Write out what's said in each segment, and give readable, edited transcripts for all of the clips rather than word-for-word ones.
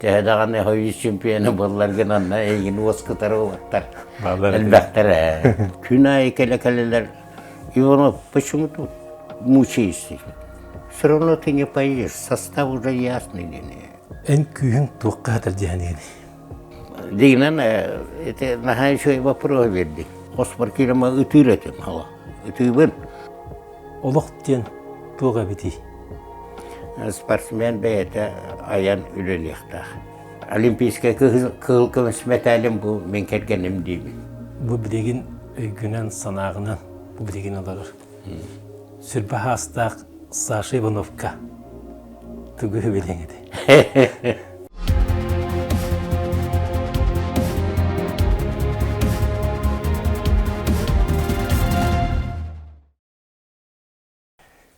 Төһө даҕаны Союз чемпиона буолларгын онно эйигин уоскутар уолаттар элбэхтэр ээ. Күн аайы кэлэ-кэлэлэр Иванов, почему тут мучаешься? Все равно ты не поедешь, состав уже ясный диэн. Эн күүһүҥ туохха хатар дьиһэниин? Дигинэн это наһаа үчүгэй вопрос биэрдиҥ. Хоспор киирэн ытыыр этим, ытыыбын. Олох диэн туох эбитий? Спортсмен бэйэтэ айан үлэлиэхтээх. Олимпийскай кыһыл көмүс мэтээлим бу мин кэргэним диибин. Бу билигин өйгүнэн, санааҕынан бу билигин олорор. Сүрбэ хаастаах Саша Ивановка тугу билиэҥ этэй?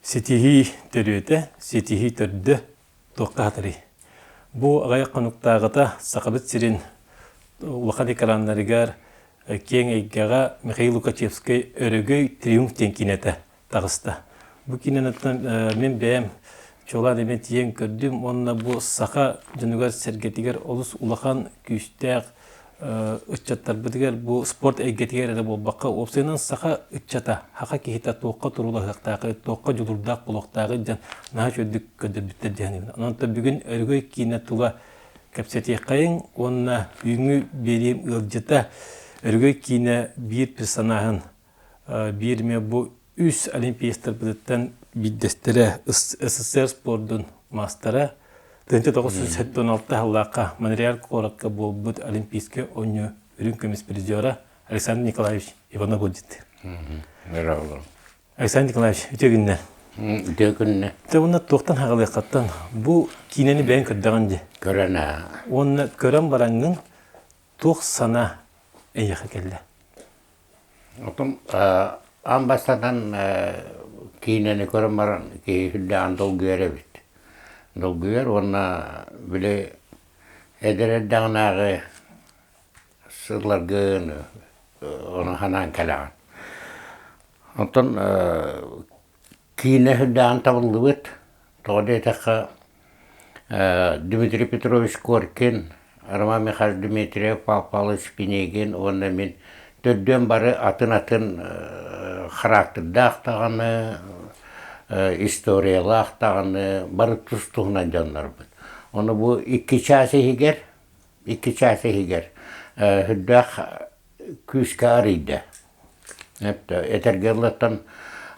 Ситиһии төрүөтэ, ситиһии төрдө туохха хатарый? Бу аҕыйах хонуктааҕыта Сахабыт сирин улахан экраннарыгар киэҥ эйгэҕэ Михаил Лукачевскай «Өрөгөй триумф» диэн киинэтэ таҕыста. Бу киинэниттэн мин бэйэм чуолаан эмиэ тиийэн көрдүм уонна бу саха дьонугар-сэргэтигэр олус улахан күүстээх ыччаттарбытыгар бу спорт эйгэтигэр эрэ буолбакка, уопсайынан саха ыччата, саха киһитэ туохха туруулаһыахтааҕый, туохха дьулуурдаах буолуохтааҕый диэн наһаа үчүгэйдик көрдөрбүттэр диэн. Онон бүгүн Өрөгөй киинэ тула кэпсэтиэххэйиҥ уонна бүгүҥҥү биэриим ыалдьыта Өрөгөй киинэ биир персонаһын биир эмэ бу үс олимпиецтарбытыттан биирдэстэрэ СССР спордун маастара 1976 сыллаахха Монреаль куоракка буолбут Олимпийскай оонньуу үрүҥ көмүс призера Александр Николаевич Иванов ыалдьыт. Александр Николаевич, үтүө күннэр. Үтүө күннэр. Дьэ уонна туохтан хаҕалыаххаттан бу киинэни бэйэҥ көрдөҕүн дии. Көрөн аа. Уонна көрөн бараҥҥын туох санаа эйиэхэ кэллэ? Отон аан бастатан киинэни көрөн баран киһи сүрдээҕин долгуйар эбит. Долгуйар уонна били эдэр эрдэҕинээҕи сылларгын ону санаан кэлэҕин. Оттон Киинэ сүрдээҕин табыллыбыт. Тоҕо диэтэххэ, Дмитрий Петрович Коркин, Роман Михайлович Дмитриев, Павел Павлович Пинигин уонна мин төрдүөн бары атын-атын характердаах даҕаны, историялаах даҕаны бары тус-туһунан дьоннорбут. Ону бу 2 чаас иһигэр, 2 чаас иһигэр сүрдээх күүскэ арыйда. Этэргэ ыллаттан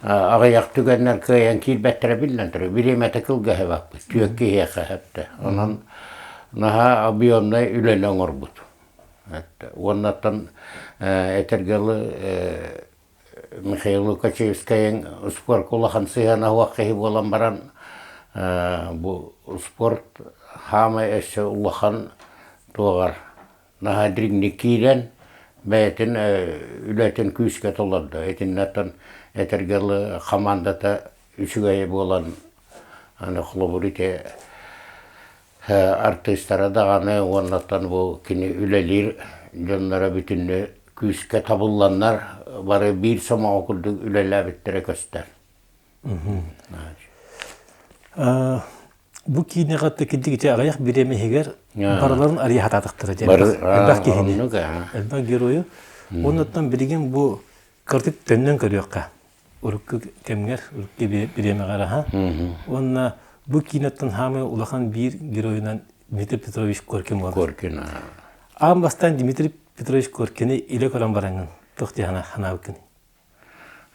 аҕыйах түгэннэр кыайан киирбэттэрэ биллэн турар. Бириэмэтэ кылгаһа баппыт, түөрт киһиэхэ эттэ. Онон наһаа объемнай үлэни оҥорбут. Уоннаттан этэргэ дылы Михаил Лукачевскайын спорка улахан сыһыана суох киһи буолан баран бу спорт хаамай өссө улахан туоҕар наһаа дириҥник киирэн бэйэтин үлэтин күүскэ толордо. Итиннэ этэргэ дылы хамаандата үчүгэй буолан аны холобур ити артыыстара даҕаны уоннаттан бу кини үлэлиир дьонноро бүтүннүү күүскэ табылланнар бары биир сомоҕо курдук үлэлээбиттэрэ көстөр. Бу киинэҕэ кирдик ити аҕыйах бириэмэ иһигэр барыларын арыйа сатаатахтара диэн элбэх киһини, элбэх геройу. Оннуттан билигин бу кырдьык төннөн көрүөххэ. Урукку кэмҥэр, урукку бириэмэҕэ аха. Уонна бу киинэттэн хаамыы улахан биир геройунан Дмитрий Петрович Коркин буолар. Коркин. Аан бастаан Дмитрий Петрович Коркины илэ көрөн бараҥҥын туох дии санаабыккын?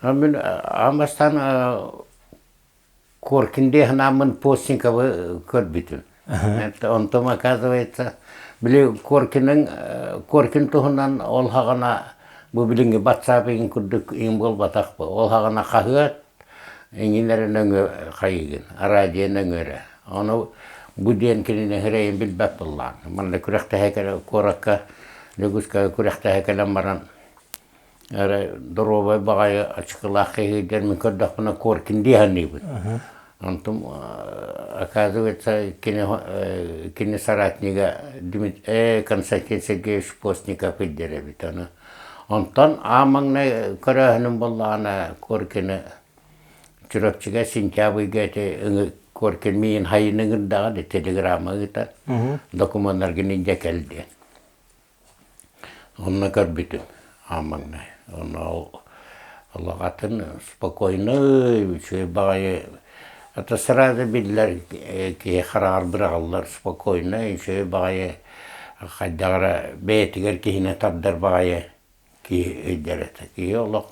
Мин аан бастаан Коркин дии санааммын Постниковы көрбүтүм. Онтум, оказывается, били Коркиның Коркин туһунан ол хаҕана бу билиҥҥи батсаап иҥин курдук иҥин буолбатах бу. Ол хаҕана хаһыат иҥин эрэ нөҥүө хайыгын, радио нөҥүө эрэ. Ону бу диэн кинини эрэйин билбэт буоллаҕым. Манна күрэхтэһэ кэлэ куоракка Дьокуускайга күрэхтэһэ кэлэн баран Эрэ доруобай баҕайы ачыкылаах киһи диэн мин көрдөхпүнэ Коркин дии саныыбын. Онтум оказывается кини кини соратнига Константин Сергеевич Постников илдьэр эбит ону. Онтон аан маҥнай көрөөһүнүм буоллаҕына Коркины Чурапчыга сентябрьга ити. Коркин миин хайын ыҥырдаҕа да телеграмма ыытан докумуоннаргын илдьэ кэл диэн. Онно көрбүтүм аан маҥнай. Онно ол олох атын спокойный, үчүгэй баҕайы это сразу биллэр киһи хараҕар быраҕыллар спокойный, үчүгэй баҕайы хайдах эрэ бэйэтигэр киһини тардар баҕайы киһи өйдөр этэ. Киһи олох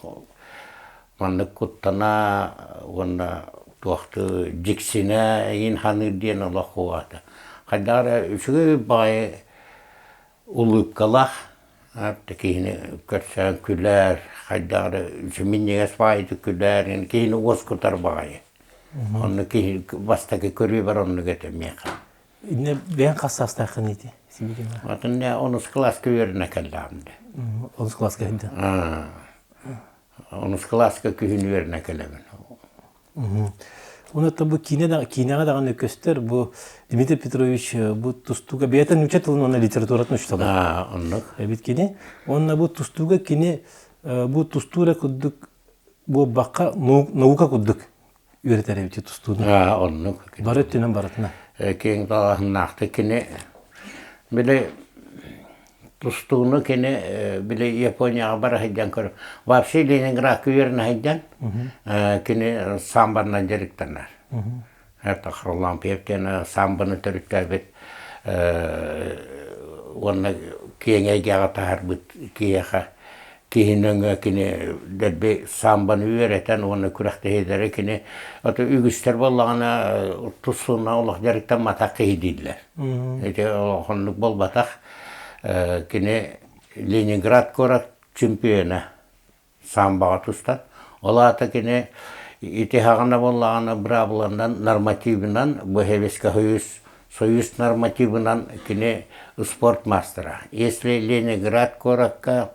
маннык куттана уонна туохтуу дьиксинэ эйин ханыыр диэн олох уоҕата. Хайдах эрэ үчүгэй баҕайы улыбкалаах киһини көрсөн күлэр, хайдах эрэ минньигэс баҕайытык күлэр, киһини уоскутар баҕайы. Онно киһи бастакы көрүүбэр оннук этэ миэхэ. Инне бэйэҥ хас саастааххын ити? Атын онус кылааска үөрэнэ кэллэҕим дии. Онус кылааска сылдьан. Онус кылааска күһүн үөрэнэ кэлэбин. Онон бу киинэ киинэҕэ даҕаны көстөр бу Дмитрий Петрович бу тустууга бэйэтин нуучча тылын уонна литературатын учуутала. Оннук. Эбит кини. Уонна бу тустууга кини бу тустуу эрэ курдук буолбакка наука курдук үөрэтэр эбит тустууну. Оннук. Бары өттүнэн барытына. Киэҥ далааһыннаахтык кини били тустууну кини били Японияҕа бара сылдьан көр вообще Ленинградка үөрэнэ сылдьан кини самбанан дьарыктанар. Это Харлампьев диэн самбаны төрүттээбит уонна киэҥ эйгэҕэ таһаарбыт киһиэхэ киһи нөҥүө кини дэлби самбаны үөрэтэн уонна күрэхтэһиилэри кини ото үгүстэр буоллаҕына тустууна олох дьарыктамматах киһи дииллэр. Ити олохоннук буолбатах. Кини Ленинград куорат чемпиона самбаҕа тустар. Ол аата кини ити хаҕына буоллаҕына быраабыланан нормативынан бу Советский Союз Союз нормативынан кини спорт маастара. Если Ленинград куоракка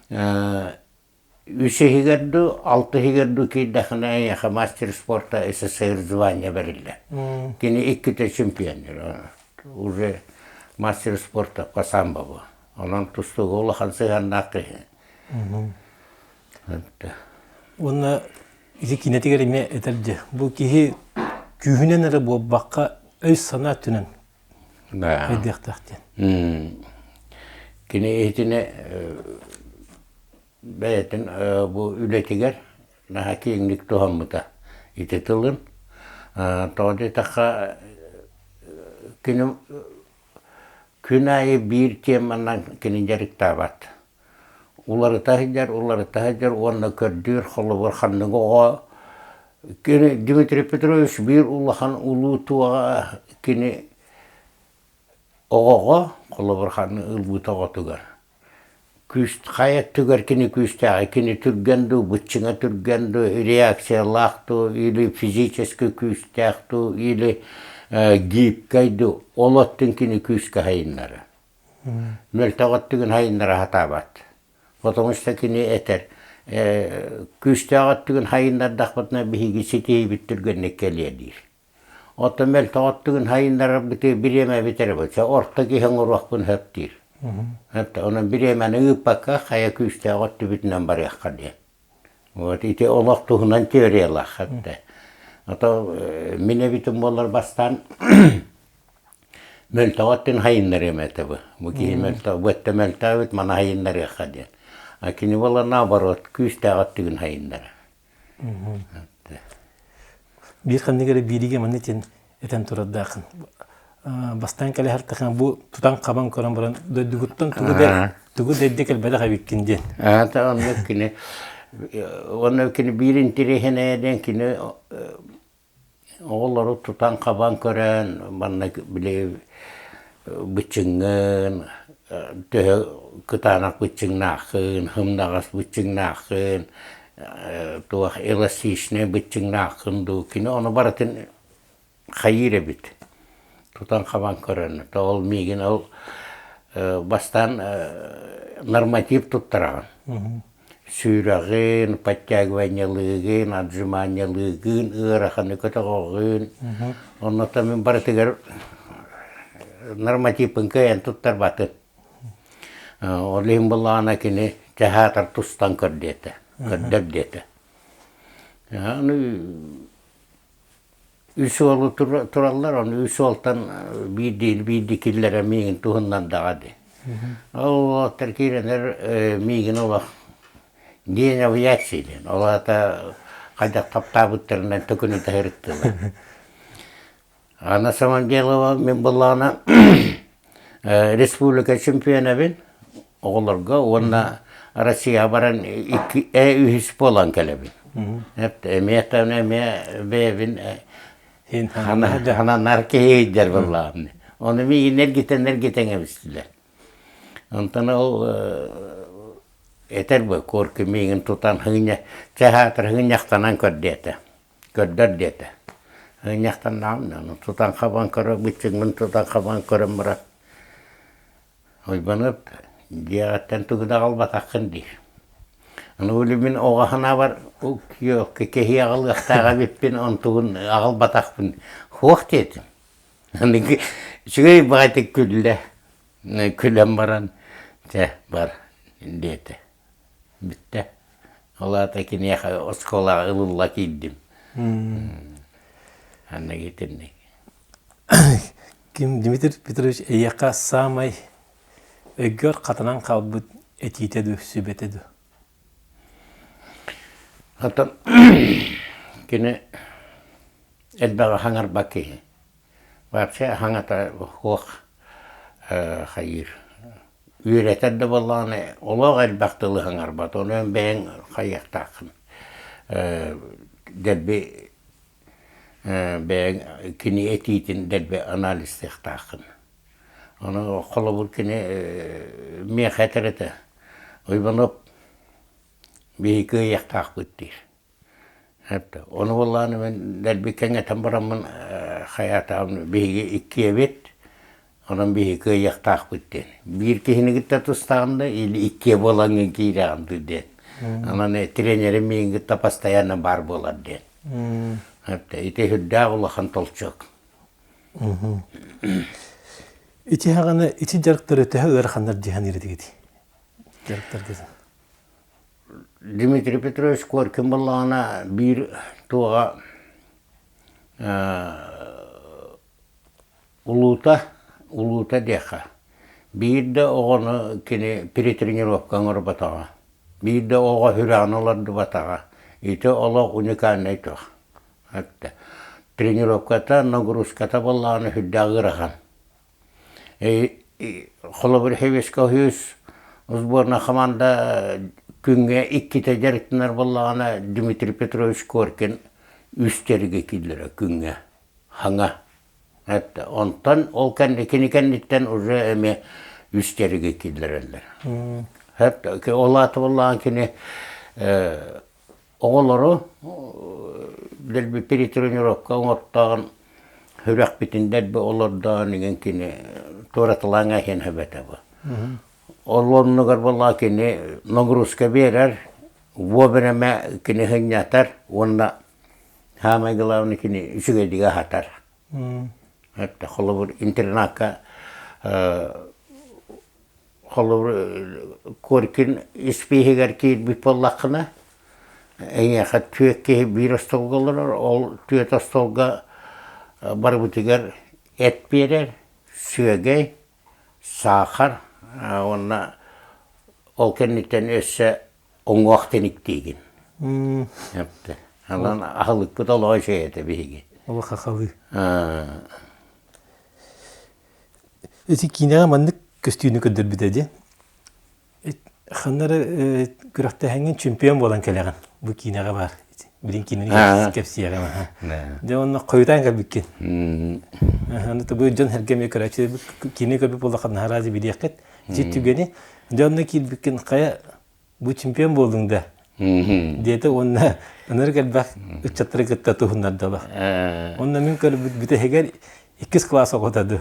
үс иһигэр дуу, алта иһигэр дуу киирдэххинэ эйиэхэ мастер спорта СССР звание бэриллэр. Кини иккитэ чемпион уже мастер спорта по самбо бу. Онон тустууга улахан сыһыаннаах киһи. Уонна ити киинэтигэр эмиэ этэр дьэ, бу киһи күүһүнэн эрэ буолбакка өй-санаа өттүнэн өйдүөхтээх диэн. Кини итини бэйэтин бу үлэтигэр наһаа киэҥник туһаммыта ити тылын. Тоҕо диэтэххэ кини күн аайы биир теманан кини дьарыктаабат. Уларыта сылдьар, уларыта сылдьар уонна көрдүүр холобур ханнык оҕо кини Дмитрий Петрович биир улахан улуу туоҕа кини оҕоҕо холобур ханнык ылбыт оҕотугар күүс хайа өттүгэр кини күүстээҕий кини түргэн дуу быччыҥа түргэн дуу реакциялаах дуу или физически күүстээх дуу или гибкай дуу ол өттүн кини күүскэ сайыннарар Мөлтөх өттүгүн хайыннара сатаабат. Потому что кини этэр күүстээх өттүгүн хайыннардахпытына биһиги ситиһиибит түргэнник кэлиэ диир. Оттон мөлтөх өттүгүн хайыннарарбытыгар бириэмэбит эрэ бачча орто киһи оҥоруохпун сөп диир. Онон бириэмэни ыыппакка хайа күүстээх өттүбүтүнэн барыахха диэн. Вот ити олох туһунан теориялаах этэ. А то мин эбитим буоллар бастаан мөлтөҕө өттүн хайыннарыам этэ бу. Бу киһи мөлтөх, бу өттө мөлтөөбүт, маны хайыннарыахха диэн. А кини буолла наоборот, күүстээх өттүгүн хайыннара. Биир ханнык эрэ бииригэ манна этин этэн турардаахын. Бастаан кэлэ сартахына бу тутан-хабан көрөн баран дойдугуттан тугу да тугу да эрдэ кэлбэтэх эбиккин диэн. Аата оннук кини онно кини биир интириэһинэйэ диэн кини Оҕолору тутан-хабан көрөн, манна били быччыҥҥын, төһө кытаанах быччыҥнааххын, сымнаҕас быччыҥнааххын, туох эластичнай быччыҥнааххын дуу, кини ону барытын хайыыр эбит. Тутан-хабан көрөн. То ол миигин ол бастаан норматив туттараҕын. Сүүрэҕин, подтягиваниелыыгын, отжиманиелыыгын, ыараханы көтөҕөҕүн. Оннуттан мин барытыгар нормативпын кыайан туттарбатым. Ол иһин былаана кини театр тустан көр диэтэ, көрдөр диэтэ. Аны Үс уолу тураллар, ону үс уолтан биирдии биирдии киллэрэ миигин туһуннардаҕа дии. Ол уолаттар киирэннэр миигин олох диэн авиация диэн. Ол аата хайдах таптаабыттарынан төкүнү таһырыттылар. А на самом деле мин былаана республика чемпионабын оҕолорго уонна Россияҕа баран икки үһүс буолан кэлэбин. Эмиэ эмиэ бэйэбин хананар киһи ыйдар былаам. Ону миигин эргитэн эргитэн эбистилэр. Онтон ол этэр бу Коркин миигин тутан хыынньа чаһаатар хыынньахтанан көрдүөтэ. Көрдөр диэтэ. Ыынньахтаннаҕым да, ону тутан-хабан көрө, быччыҥмын тутан-хабан көрөн баран, Уйбаныап, дьиэҕиттэн тугу да аҕалбатаххын диир. Аны били мин оҕо санаабар кэһии аҕалыахтаах эбиппин, онтугун аҕалбатахпын суох диэтим. Аны үчүгэй баҕайытык күллэ, күлэн баран, чэ, бар диэтэ. Бүттэ. Ол аата киниэхэ оскуолаҕа ылылла киирдим. Анна итинник. Ким Дмитрий Петрович эйиэхэ саамай өйгөр хатанан хаалбыт этиитэ дуу, сүбэтэ дуу? Оттон кини элбэҕи хаҥарбат киһи. Вообще хаҥата суох хайыыр. Үөрэтэр да буоллаҕына олох элбэх тылы хаҥарбат. Онон бэйэҥ хайыахтааххын. Дэлби бэйэҥ кини этиитин дэлби анализтыахтааххын. Ону холобур кини миэхэ этэр этэ: Уйбанов биһиги кыайыахтаахпыт диир. Ону буоллаҕына мин дэлби кэҥэтэн бараммын хайаатаҕым биһиги иккиэбит, онон биһиги кыайыахтаахпыт диэн. Биир киһини кытта тустаҕын да или иккиэ буолаҥҥын киирэҕин дуу диэн. Онон тренерим миигин кытта постоянно баар буолар диэн. Ити сүрдээх улахан толчок. Ити хаҕаны ити дьарыктары төһө ыараханнар дии саныыр этигит? Дьарыктаргытын. Дмитрий Петрович Коркин буоллаҕына биир туоҕа улуута, улуута диэххэ, биир да оҕону кини перетренировка оҥорботоҕо, биир да оҕо сүрэҕин олордубатаҕа. Ити олох уникальнай туох. Тренировката, нагрузката буоллаҕына сүрдээх ыарахан. Холобур, Хевескоһүс сборная хамаанда күҥҥэ иккитэ дьарыктанар буоллаҕына, Дмитрий Петрович Коркин үс дьарыгы киллэрэ күҥҥэ хаҥа. Онтон ол кини кэнниттэн уже эмиэ үс дьарыгы киллэрэллэр. Ол аата буоллаҕына кини Оҕолору дэлби перетренировка оҥортоон, сүрэхпитин дэлби олордоон игин кини туоратылааҥҥа иһэн сөбөтө бу. Ол оннугар буоллаҕа кини нагрузка биэрэр, вовремя кини сынньатар уонна саамай главное кини үчүгэйдик аһатар. Это холобур интернакка Холобур, Коркин испииһигэр киирбит буоллаххына, эйиэхэ түөрт киһи биир остуолга олорор, ол түөрт остуолга барыбытыгар эт биэрэр, сүөгэй, саахар уонна ол кэнниттэн өссө уҥуох тиниктиигин. Онон аһылыкпыт олоҕо үчүгэй этэ биһиги. Олох хахалыы. Ити киинэҕэ маннык көстүүнү көрдөрбүтэ дии. Ханна эрэ күрэхтэһэҥҥин чемпион буолан кэлэҕин. Бу киинэҕэ баар. Билин киинэни кэпсиэҕим. Дьэ онно хойутаан кэлбиккин. Аны бу дьон сэргэ көрөөччү киинэ көрбүт буоллахха наһаа билиэххит. Ити түгэни дьэ онно киирбиккин хайа бу чемпион буоллуҥ да диэтэ уонна ынырык элбэх ыччаттары кытта туһуннардылар. Онно мин көрбүт бүтэһигэр иккис класс оҕото ду.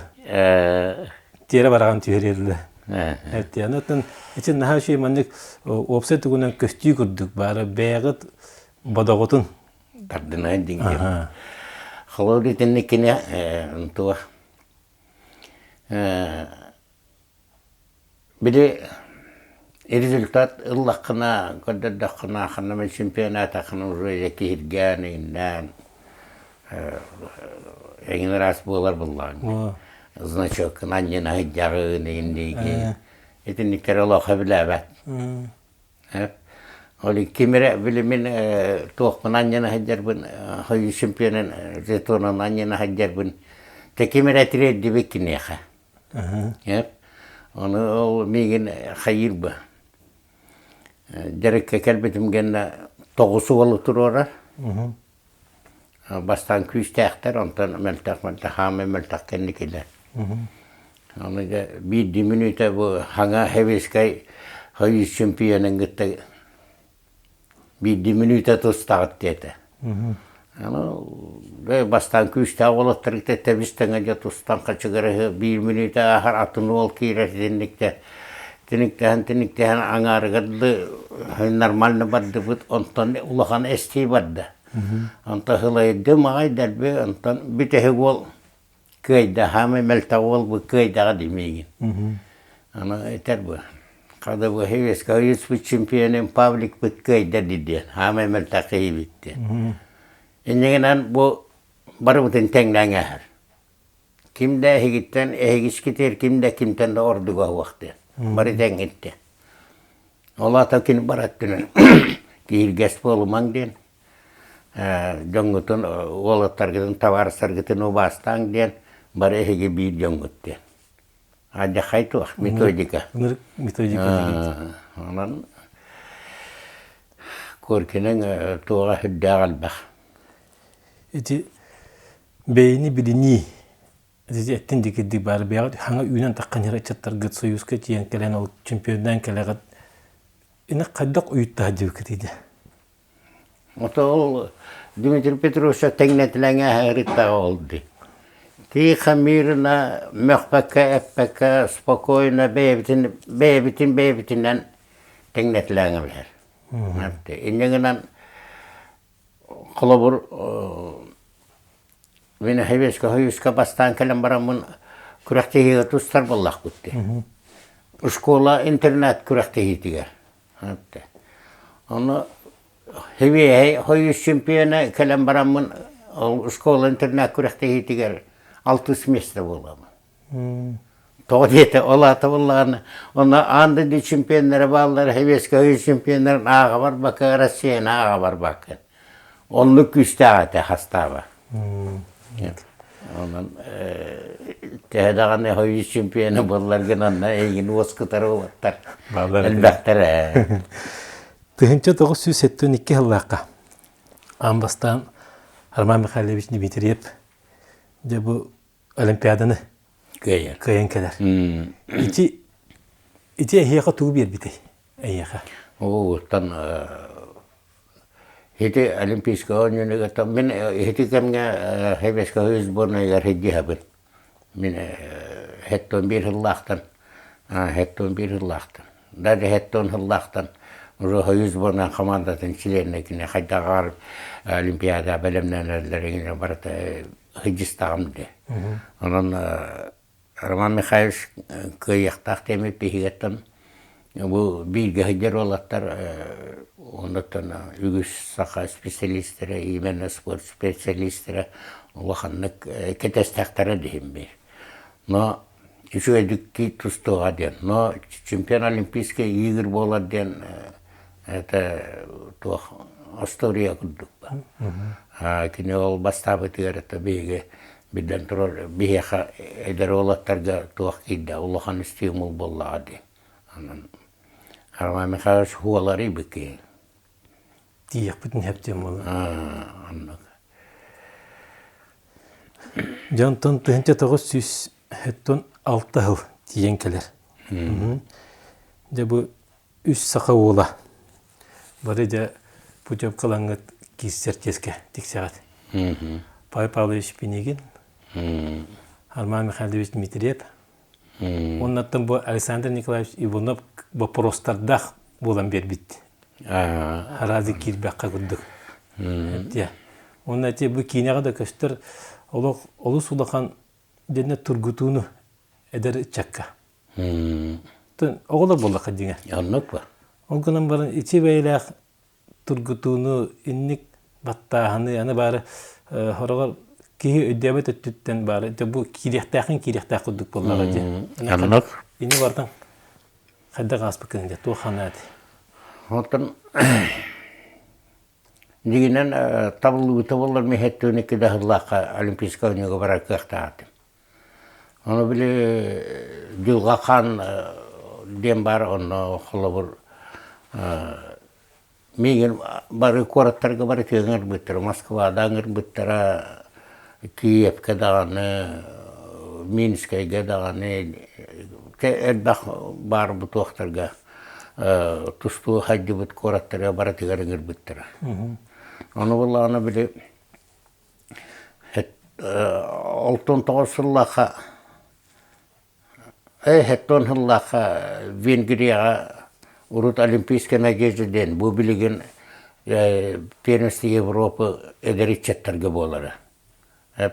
Тиэрэ бараҕан түһэрэллэ. Аны оттон ити наһаа үчүгэй маннык уопсай тугунан көстүү курдук баара бэйэҕит бодоҕутун тардынай диҥҥэ. Холобур итинниккине туох Били результат ыллаххына, көрдөрдөххүнэ, ханна эмэ чемпионатаххына уже киһиргээн, иҥнээн. Эҥин ыраас буолар буллаҕыҥ. Значоккун анньына сылдьаҕын инниги. Итинниктэр олох сөбүлээбэт. Ол ким эрэ били мин туохпун анньына сылдьарбын Союз чемпионун жетонун анньына сылдьарбын те ким эрэ тириэрдибит киниэхэ. Ону ол миигин хайыыр ба. Дьарыкка кэлбитим гэннэ тоҕус уолу туруорар. Бастаан күүстээхтэр, онтон мөлтөх-мөлтөх, хаамай мөлтөх кэнникилэр. Аны дьэ биирдии мүнүүтэ бу хаҥа Хевискай Союз чемпионун кытта биирдии мүнүүтэ тустаҕыт диэтэ. Аны бастаан күүстээх уолаттары кытта тэбис-тэҥэ дьэ тустан хачыгырыһы биир мүнүүтэ ааһар атын уол киирэр итинникте тиниктэһэн тиниктэһэн аҥаарыгар дылы нормально бардыбыт онтон улахан эстии барда. Онтон сылайдым аҕай дэлби онтон бүтэһик уол кыайда хаамай мөлтөх уол бу кыайдаҕа дии миигин. Аны этэр бу хада бу Советский чемпионын Павликпыт кыайда дии диэн хаамай мөлтөх киһибит диэн. Иннигинэн бу барыбытын тэҥнээн ааһар. Ким да эһигиттэн эһигискитигэр ким да кимтэн да ордуга суох диэн. Бары тэҥҥиттэн. Ол аата кини бар өттүнэн киһиргэс буолумаҥ диэн, дьоҥҥутун, уолаттаргытын, табаарыстаргытын убаастааҥ диэн, бары эһиги биир дьоҥҥут диэн. Алдьархай туох методика. Методика. Онон Коркиныҥ туоҕа сүрдээх элбэх. Ити бэйэни билинии эттин дикирдик баар бэйэҕит хаҥа үүнэн таххан иһэр ыччаттаргыт Союзка тиийэн кэлэн ол чемпионнаан кэлэҕит ини хайдах уйуттаһа дьыбыкытый дэ Ото ол Дмитрий Петрович тэҥнэтилэҥэ ыһырыттаҕа ол дии. Тихо, мирно, мөхпөккө, эппэккэ, спокойно бэйэбитин бэйэбитин бэйэбитинэн тэҥнэтилээҥэ билэр. Инньэ гынан холобур Мин Советскай Союзка бастаан кэлэн бараммын күрэхтэһиигэ тустар буоллахпыт дии. Школа интернат күрэхтэһиитигэр. Ону Сэбиэһэй Союз чемпиона кэлэн бараммын ол школа интернат күрэхтэһиитигэр алтыс место буоламмын. Тоҕо диэтэ, ол аата буоллаҕына, онно аан дойду чемпионнара бааллар, Советскай Союз чемпионнарын ааҕа барбакка, Россияны ааҕа барбакка. Оннук күүстээх этэ хастааба. Онон төһө даҕаны Союз чемпиона буолларгын онно эйигин уоскутар уолаттар элбэхтэр ээ. 1972 сыллаахха аан бастаан Роман Михайлович Дмитриев дьэ бу Олимпиаданы кыайан кыайан кэлэр. Ити ити эһиэхэ тугу биэрбитэй эйиэхэ? Оттон ити Олимпийскай оонньууну мин ити кэмҥэ Советскай сборнайыгар сылдьыһабын. Мин хэттон биир сыллаахтан хэттон биир сыллаахтан даже хэттон сыллаахтан уже Союз сборнай командатын членэ кини хайдаҕар Олимпиада бэлэмнэнэллэрин барыта сылдьыстаҕым дии. Онон Роман Михайлович кыайыахтаах диэммит биһигиттэн бу бииргэ сылдьар уолаттар оннуттан үгүс саха специалистэрэ, именно спорт специалистэрэ улаханнык кэтэстэхтэрэ диһим биир. Но үчүгэйдик тустуоҕа диэн. Но чемпион олимпийскай игр буолар диэн это туох остуоруйа курдук Кини ол бастаабытыгар это биһиги биллэн турар биһиэхэ эдэр уолаттарга туох киирдэ улахан стимул буоллаҕа дии. Онон Роман Михайлович хуоларый быкы. Тиийэхпитин хэптиэн буолла. Оннук. Дьэ онтон 1906 сыл тиийэн кэлэр. Дьэ бу үс саха уола бары дьэ путевкалаҥҥыт киирсэр чиэскэ тиксэҕит. Павел Павлович Пинигин, Арман Михайлович Дмитриев, уоннаттан бу Александр Николаевич Иванов боппуруостардаах буолан биэрбит. Арази киирбэххэ курдук. Уонна ити бу киинэҕэ да көстөр олох олус улахан дэнэ тургутууну эдэр ыччакка Оҕолор буоллахха дьиҥэ. Оннук ба. Ол гынан баран ити бэйэлээх тургутууну инник баттааһыны аны баары Хороҕор киһи өйдөөбөт өттүттэн баар бу киириэхтээхин киириэхтээх курдук буоллаҕа дии. Оннук. Ини бартан хайдах ааспыккын дьэ туох ханаат? Оттон дьиҥинэн табыллыбыта буоллар мин 72 да сыллаахха Олимпийскай оонньууга барар кыахтаах этим. Ону били Дьылҕа Хаан диэн баар онно холобур Миигин бары куораттарга барытыгар ыҥырбыттара, Москвада ыҥырбыттара, Киевкэ даҕаны, Минскэйгэ даҕаны, элбэх баар бутуохтарга тустуу хайдыбыт куораттарга барытыгар ыҥырбыттара. Ону буоллаҕына били 69 сыллаахха Эһэттэн сыллаахха Венгрияҕа урут Олимпийская надежда диэн бу билигин первенство Европы эдэр ыччаттарга буолара.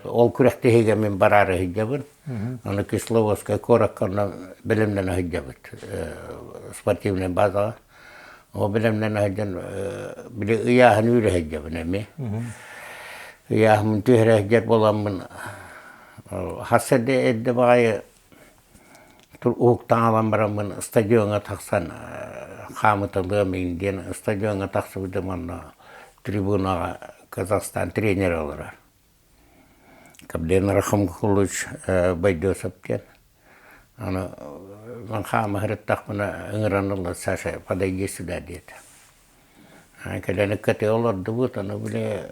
Ол күрэхтэһиигэ мин бараары сылдьабын. Аны Кисловодскай куоракка онно бэлэмнэнэ сылдьабыт спортивнай базаҕа. Ол бэлэмнэнэ сылдьан били ыйааһын үүрэ сылдьабын эмиэ. Ыйааһыммын түһэрэ сылдьар буоламмын Хас эрдэ эрдэ баҕайы уһуктан ылан бараммын стадиоҥҥа тахсан хаамыталыам иҥин диэн стадиоҥҥа тахсыбытым онно трибунаҕа Казахстан тренерэ олорор. Каблин Рахамкулович Байдосов диэн. Аны мин хаама сырыттахпына ыҥыран ылла Саша подойди сюда диэтэ. Кэлэн ыккатыы олордубут, аны били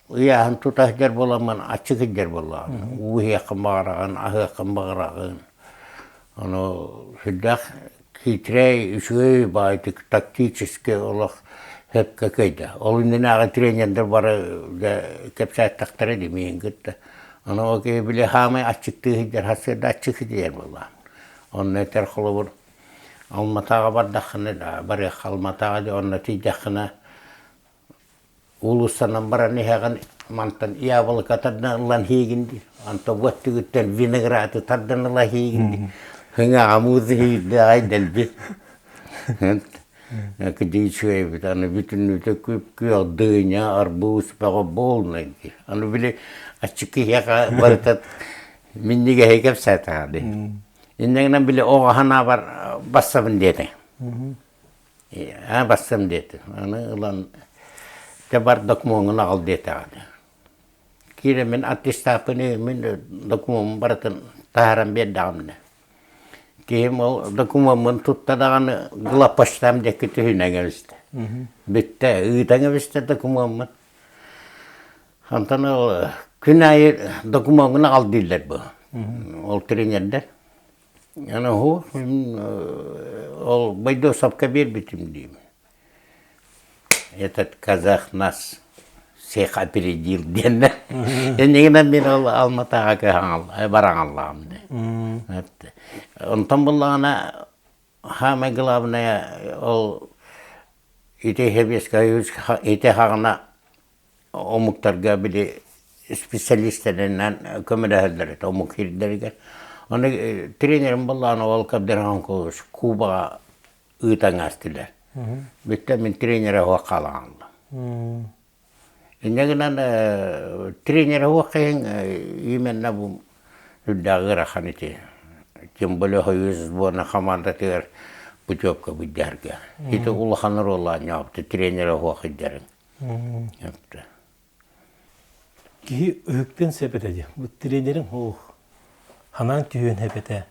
Ыйааһын тута сылдьар буоламмын аччык сылдьар буоллаҕым. Уу иһиэххин баҕараҕын, аһыаххын баҕараҕын. Ону сүрдээх хитрэй, үчүгэй баайдык тактически олох сөпкө кыайда. Ол иннинээҕи тренердэр бары дьэ кэпсээттэхтэрэ дии миигин кытта. Ону ол киһи били хаамай аччыктыы сылдьар, сарсыарда аччык сылдьар буоллаҕым. Онно этэр холобур Алматаҕа бардаххына да барыахха Алматаҕа дьэ онно тиийдэххинэ Уулуссанан баран иһэҕин, мантан яблоко тардан ылан иһиигин дии, онтон бу өттүгүттэн винограды тардан ыла иһиигин дии. Хыҥаҕа муус иһиирдээҕэй дэлби. Кыдьык үчүгэй эбит, аны бүтүннүүтэ күп-күөх дыня, арбуз бөҕө буолна дии. Аны били аччык киһиэхэ барыта минньигэһи кэпсээтэҕэ дии. Инньэ гынан били оҕо санаабар бассабын диэтэ. Аа барсам диэтим. Аны ылан дьэ бар докумуоҥҥун аҕал диэтэҕинэ. Киирэн мин аттестаппын мин докумуоммун барытын таһааран биэрдэҕим Киһим ол докумуоммун тутта даҕаны главпочтам диэки түһүнэн кэбистэ. Бүттэ, ыытан кэбистэ докумуоммун. Онтон ол күн аайы докумуоҥҥун аҕал дииллэр бу. Ол тренердэр. Ону ол Байдосовка биэрбитим диибин. Этот казах нас всех опередил диэннэр. Иннигинэн мин ол Алматаҕа кыһаҥал бараҥаллаҕым дии. Онтон буллаҕына самое главное ол ити Советский Союз ити хаҕына омуктарга били специалистэринэн көмөлөһөллөр этэ омук сирдэригэр. Ону тренерим буоллаҕына ол Кабдырхан Кубаҕа ыытан аастылар. Бүттэ мин тренерэ суох хаалаҕаллым. Инньэ гынан тренерэ суох иһин именно бу үрдээх ыарахан ити. Тем более Союз сборной хамаандатыгар путевка быдьарга. Ити улахан оруоллаан тренерэ суох илдьэрин. Киһи ыһыктыан сөп этэ дии. Бу тренериҥ ох ханаан түһүөн сөп этэ.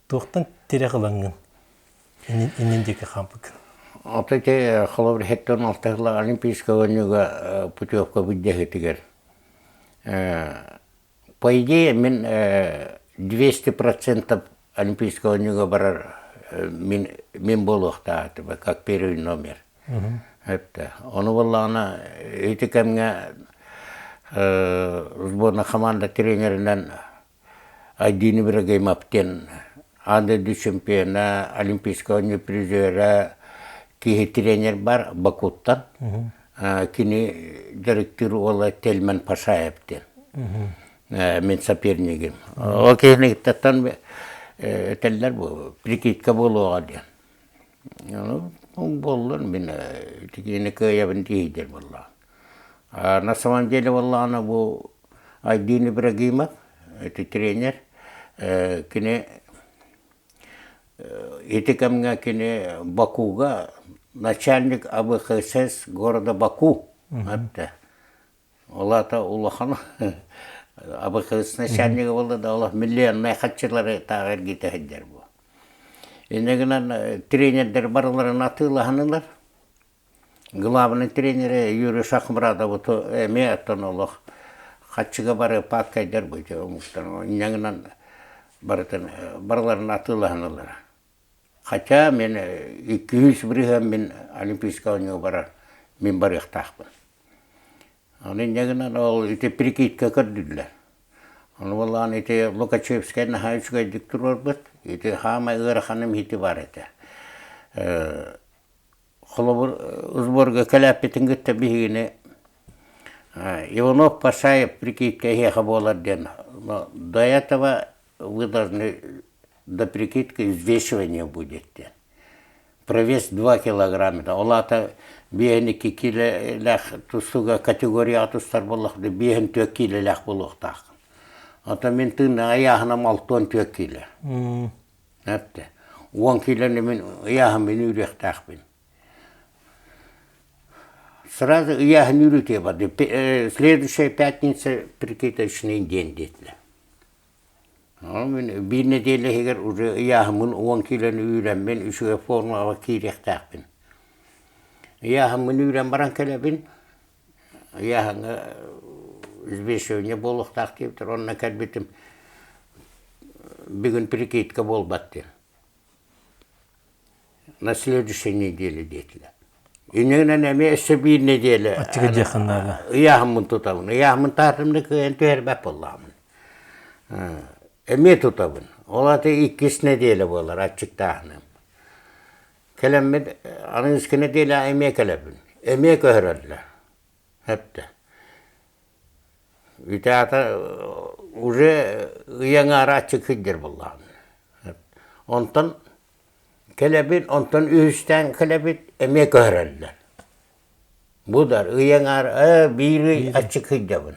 Туохтан тирэх ылаҥҥын иннин диэки хаампыккын? Ото ити холобур 76 сыллаах Олимпийскай оонньууга путевка былдьаһыытыгар По идее, мин 200% Олимпийскай оонньууга барар мин, мин буолуохтаах этим, как первый номер. Это. Ону буоллаҕына ити кэмҥэ сборная команда тренеринэн Айдин Ибрагимов диэн аан дойду чемпиона, Олимпийскай оонньуу призера киһи тренер бар Бакуттан. Кини дьарыктыыр уола Тельман Пашаев диэн. Мин сопернигим. Ол киһиниттэн этэллэр бу прикидка буолуоҕа диэн. Ону буоллун мин итини кыайабын диэйдэр буоллаҕа. А на самом деле буоллаҕына бу Айдын Ибрагимов, ити тренер, кини ити кэмҥэ кини Бакуга начальник АБХСС города Баку этэ. Ол аата улахан АБХС начальнига буолла да олох миллионнай хаччылары тааҕы эргитэ сылдьар буо. Инньэ гынан тренердэр барыларын атыылаһан ылар. Главный тренерэ Юрий Шахмурадовы эмиэ оттон олох хаччыга бары пааккайдар бу омуктар инньэ гынан барытын барыларын атыылаһан ылара. Хотя мин 200 бырыһыан мин Олимпийскай оонньууга барар мин барыахтаахпын. Ону инньэ гынан ол ити прикидка көрдүллэр. Ону буоллаҕына ити Лукачевскай наһаа үчүгэйдик туруорбут. Ити хаамай ыараханым ити бар этэ. Холобур, сборга кэлээппитин кытта биһигини Иванов Пашаев прикидка эһиэхэ буолар диэн до этого вы должны до прикидки взвешивание будет диэн. Провес 2 килограмма. Ол аата биэһин икки киилэлээх тустууга категорияҕа тустар буоллахпына биэһин түөрт киилэлээх буолуохтааххын. Оттон мин тыыннаах ыйааһыным 64 киилэ. Эптэ. Уон киилэни мин ыйааһыммын үүрүөхтээхпин. Сразу ыйааһын үүрүтүө барды. Следующая пятница прикидочный день диэтилэр. Ол мин биир нэдиэлэ иһигэр уже ыйааһыммын уон киилэни үүрэммин үчүгэй формаҕа киириэхтээхпин. Ыйааһыммын үүрэн баран кэлэбин. Ыйааһыҥҥа взвешивание буолуохтаах диэбиттэр. Онно кэлбитим бүгүн прикидка буолбат диэн. На следующей неделе диэтилэр. Иннинэн эмиэ өссө биир нэдиэлэ Аччыгы диэххин наада. ыйааһыммын тутабын. Ыйааһыммын таһаартым да кыайан түһэрбэт буоллаҕым. Эмиэ тутабын. Ол аата иккис нэдиэлэ буолар аччыктааһыным. Кэлэммит аныгыскы нэдиэлэ эмиэ кэлэбин. Эмиэ көһөрөллөр. Эптэ. Ити аата уже ый аҥаара аччык сылдьар буоллаҕым. Онтон кэлэбин, онтон үһүстээн кэлэбит, эмиэ көһөрөллөр. Бу да ый аҥаар биир ый аччык сылдьабын.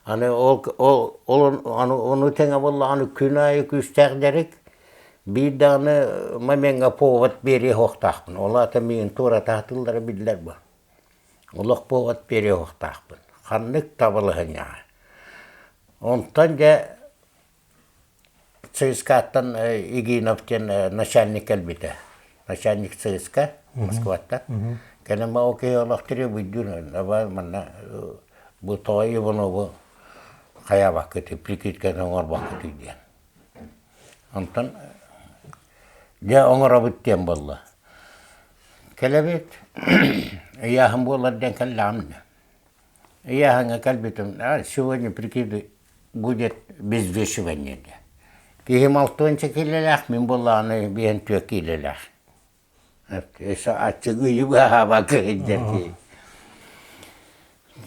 Аны ол ол ол ону тэҥэ буоллаҕына күн аайы күүстээх дьарык биир даҕаны момеҥҥа повод биэриэ суохтаахпын. Ол аата миигин туоратаатыллара биллэр бу. Олох повод биэриэ суохтаахпын. Ханнык табылыһынньаҕа. Онтон дьэ ЦСКА-ттан Егинов диэн начальник кэлбитэ. Начальник ЦСКА Москваттан. Кэлэн ол киһи олох требуйдуун манна бу тоҕо Иванову хайаабаккытый, прикидканы оҥорбоккутуй диэн. Онтон дьэ оҥоробут диэн буолла. Кэлэбит ыйааһын буолар диэн кэллэҕим Ыйааһыҥҥа кэлбитим, сегодня прикиды будет без взвешивания диэн. Киһим алтыанча киилэлээх, мин буоллаҕына биэһин түөрт киилэлээх. Өссө аччыгы быһаабакка сылдьар киһи.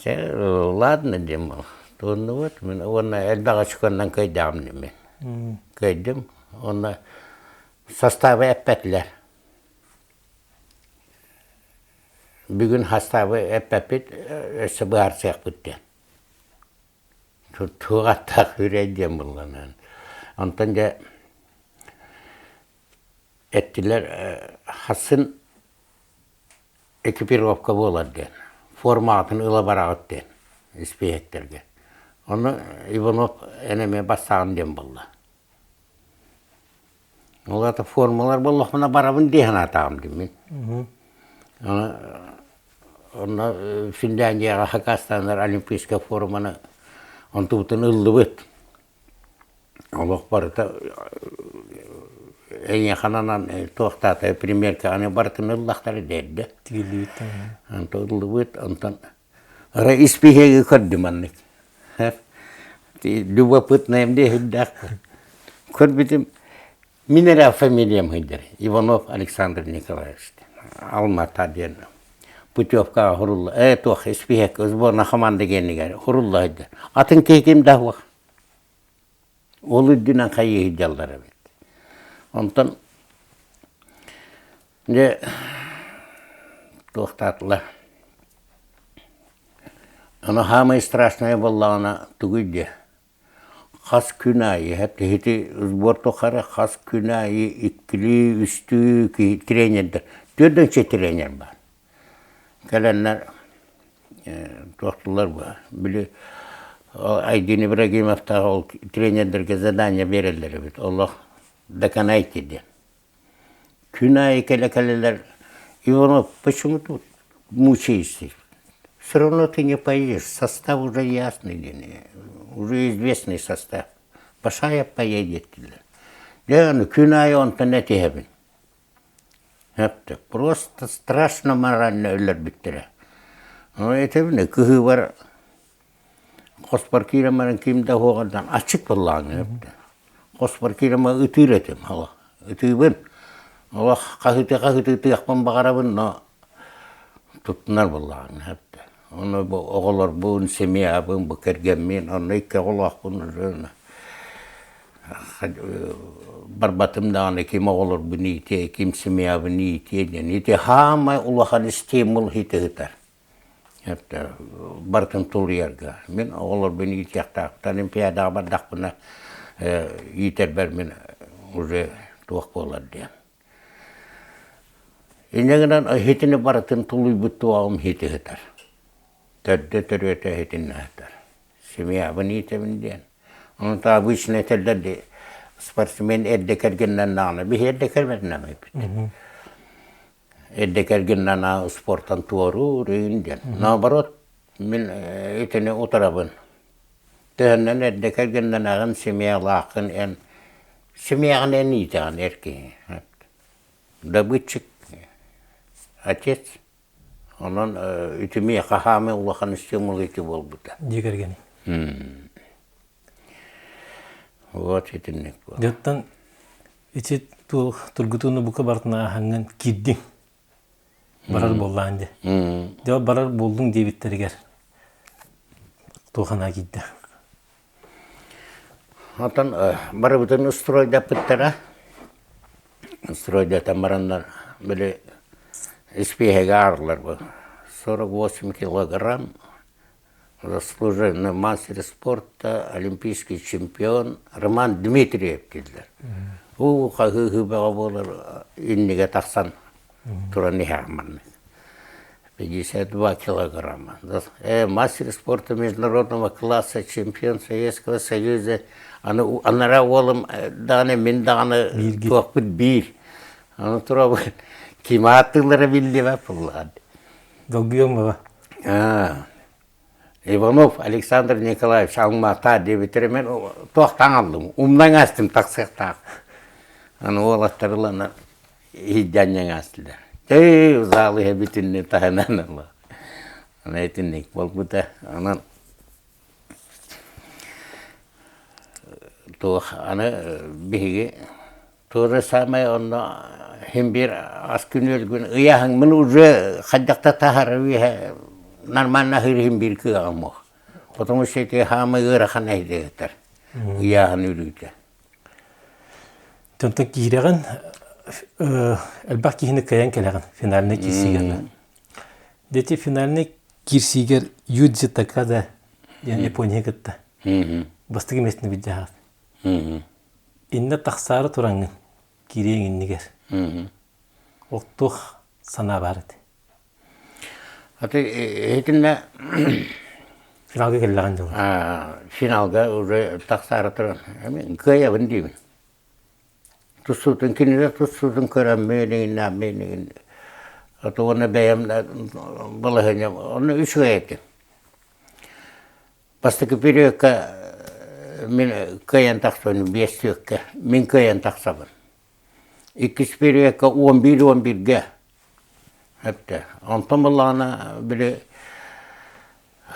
Чэ, ладно диэн туоннубут. Мин уонна элбэх очконнан кыайдаҕым мин. Кыайдым. Уонна составы эппэтилэр. Бүгүн хастаабы эппэппит, өссө быһаарсыахпыт диэн. Туох аттаах үрэй диэн булланан. Онтон дьэ эттилэр хассын экипировка буолар диэн, формаҕытын ыла бараҕыт диэн испииһэктэргэ. Ону Иванов эн эмиэ бастаҕын диэн буолла. Ол аата формалар буоллахпына барабын дии санаатаҕым дии мин. Онно Финляндияҕа хакастаннар олимпийскай форманы онтубутун ыллыбыт. Олох барыта эйиэхэ ананан туохтаата примеркаҕа барытын ыллахтара дэрдэ. Тигиллибит. Онтон ыллыбыт, онтон Арай испииһэги көрдүм маннык. Любопытно диэһирдээх. Көрбүтүм мин эрэ фамилиям сылдьар Иванов Александр Николаевич Алма-Ата диэн путевкаҕа хурулла э туох испииһэккэ сборная команда гиэнигэр хурулла сылдьар. Атын киһи ким да суох. Ол үрдүнэн хайыы сылдьаллар эбит. Онтон дьэ туохтаатылар. Ону саамай страшное буоллаҕына тугуй диэ, хас күн аайы ити сбор тухары хас күн аайы иккилии, үстүү киһи тренердэр, түөртүнчэ тренер баар. Кэлэннэр туохтулар бу, били Айдин Ибрагимовтаах ол тренердэргэ задание биэрэллэр эбит, олох доконайте диэн. Күн аайы кэлэ-кэлэлэр Иванов, почему тут мучаешься? Все равно ты не поедешь, состав уже ясный, уже известный состав. Пашаев поедет дииллэр. Дьэ, аны күн аайы онтон этиһэбин. Просто страшно морально өлөрбүттэрэ. Этэбин кыһыыбар Хоспор киирэн баран ким да уһуоҕардан аччык буоллаҕыҥ эбит. Хоспор киирэн баран ытыыр этим олох. Ытыыбын. Олох хаһыытыы-хаһыытыы ытыахпын баҕарабын, но туттунар буоллаҕыҥ эбит. Ону бу оҕолорбун, семьябын, бу кэргэммин, онно икки оҕолоохпун барбатым даҕаны ким оҕолорбун иитиэ, ким семьябын иитиэ диэн. Ити саамай улахан стимул ити ыытар. Барытын тулуйарга. Мин оҕолорбун иитиэхтээхпин. Олимпиадаҕа бардахпына иитэрбэр мин уже туох буолар диэн. Инньэ гынан иһитини барытын тулуйбут туоҕум иһити сытар. Төрдө төрүөтэ иһитиннэ сытар. Семьябын иитэбин диэн. Онто обычно этэллэр дии спортсмен эрдэ кэргэннэннэҕинэ биһи эрдэ кэргэннэммиппит. Эрдэ кэргэннэнэ спортан туоруур игин диэн. Наоборот, мин итини утарабын. Төһөннөн эрдэ кэргэннэнэҕин, семьялааххын эн семьяҕын эн иитэҕин эр киһи. Добытчик отец. Онон ити миэхэ хаамыы улахан стимул ити буолбута. Дьиэ кэргэни. Вот итинник буолар. Дьоттон Ити тургутууну бука барытын ааһаҥҥын киирдиҥ. Барар буоллаан дии. Дьэ барар буоллуҥ диэбиттэригэр туох анаа киирдэ? Онтон барыбытын стройдаппыттара. Стройдатан бараннар били испииһэгэ аарылар бу. 48 килограмм заслуженный мастер спорта, олимпийский чемпион Роман Дмитриев дииллэр. Уу хаһыы бөҕө буолар иннигэ тахсан туран иһэҕин маннык. 52 килограмма. Мастер спорта международного класса, чемпион Советского Союза. Аны анараа уолум даҕаны мин даҕаны туохпут биир. Аны турабын ким ааттыыллара биллибэт буоллаҕа. Долгуйуоҥ баҕа. Иванов Александр Николаевич Алмата диэбиттэрэ мен туохтаан аллым умнан астым тахсыахтаах аны уолаттар ылан иһийдьанньаҥ астылар эй зал иһэ бүтүннүү таһынан ыла аны итинник буолбута онон туох аны биһиги То же самое онно син биир ас күнүөлгүн ыйааһыҥмын уже хайдах да таһаарар үөһэ нормально аһыыр иһин биир кыаҕым суох. Потому что ити хаамыы ыарахан эһидиэтэр ыйааһын үрүүтэ. Онтон киирэҕин элбэх киһини кыайан кэлэҕин финальнай киирсиигэр. Дети финальнай киирсиигэр Юдзи Такада диэн Япония кытта бастакы миэстэни билдьаһаҕыт. Иннэ тахсаары тураҥҥын киириэҥ иннигэр ол туох санаа баар этэ? Аты итиннэ Финалга кэллэҕин дьыл. Финалга уже тахсаары туран кыайабын диибин. Тустуутун кинилэр тустуутун көрөммүн иҥиннээммин аты уонна бэйэм балаһыанньам онно үчүгэй этим. Бастакы периодка мин кыайан тахсабын биэс сүөккэ мин кыайан тахсабын. Иккис периодка 11-11-гэ эптэ. Онтон буоллаҕына били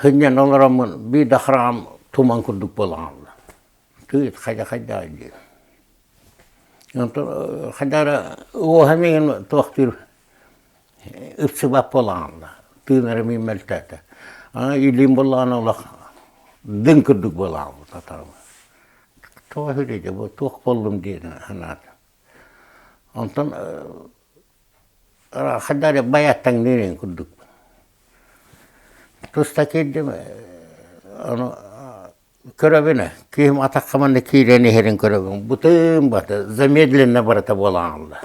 сынньан олороммун биир да хараҕым туман курдук буолан хаалла. Тыыт хайда-хайда диэн. Онтон хайда эрэ уоһа миигин туохтуур ыпсыбат буолаҕалла тыынарым мөлтөөтө аны илиим буоллаҕына олох дыҥ курдук буолаҕалла татарым тоҕо үһү бу туох буоллум диэн санаатым онтон хайдах эрэ байааттаҥныыр курдук. Туста киирдим, ону көрөбүн, киһим атахха манна киирэн иһэрин көрөбүн. Бутын бата, замедленно барыта буолан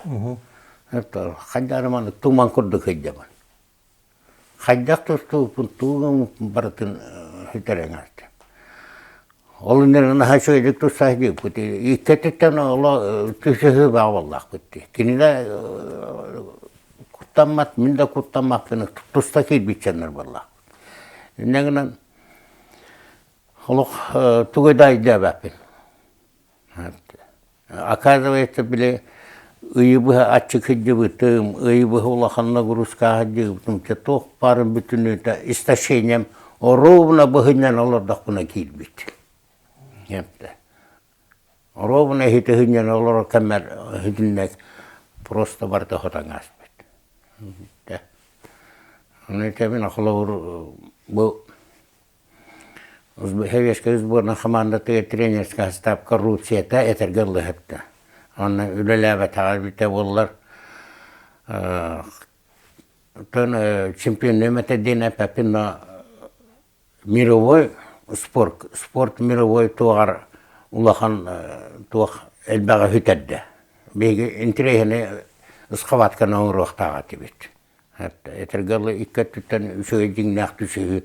хаалла. Хайдах маннык туман курдук сылдьабын. Хайдах тустууппун тугун барытын сүтэрэн аастым. Ол иннинэ наһаа үчүгэйдик тустаах диэбиппит. Икки өттүттэн оло түсүһүү баа буоллахпыт дии. Кини да куттаммат, мин да куттаммаппын туста киирбит дьоннор буоллахпыт. Инньэ гынан олох тугу да өйдөөбөппүн. Оказывается, били ыйы быһа аччык сылдьыбытым, ыйы быһа улахан нагрузкаҕа сылдьыбытым, чэ туох баарын бүтүннүүтэ истощением ровно быһынньан олордохпуна киирбит. Ровно иһити ыһынньан олорор кэммэр иһитиннэ просто барыта хотон ааспыт. Ону этэбин холобур бу Советскай сборнай хамаандатыгар тренерскэй состав коррупцията этэргэ ыллыһытта. Онно үлэлээбэтэҕэ эбитэ буоллар оттон чемпионным этэ диэн эппэппин, но мировой спорт, спорт мировой туоҕар улахан туох элбэҕи сүтэрдэ. Биһиги интэриэһинэй схватканы оҥоруохтаах этибит. Этэргэ дылы икки өттүттэн үчүгэй дьиҥнээх түсүһүү.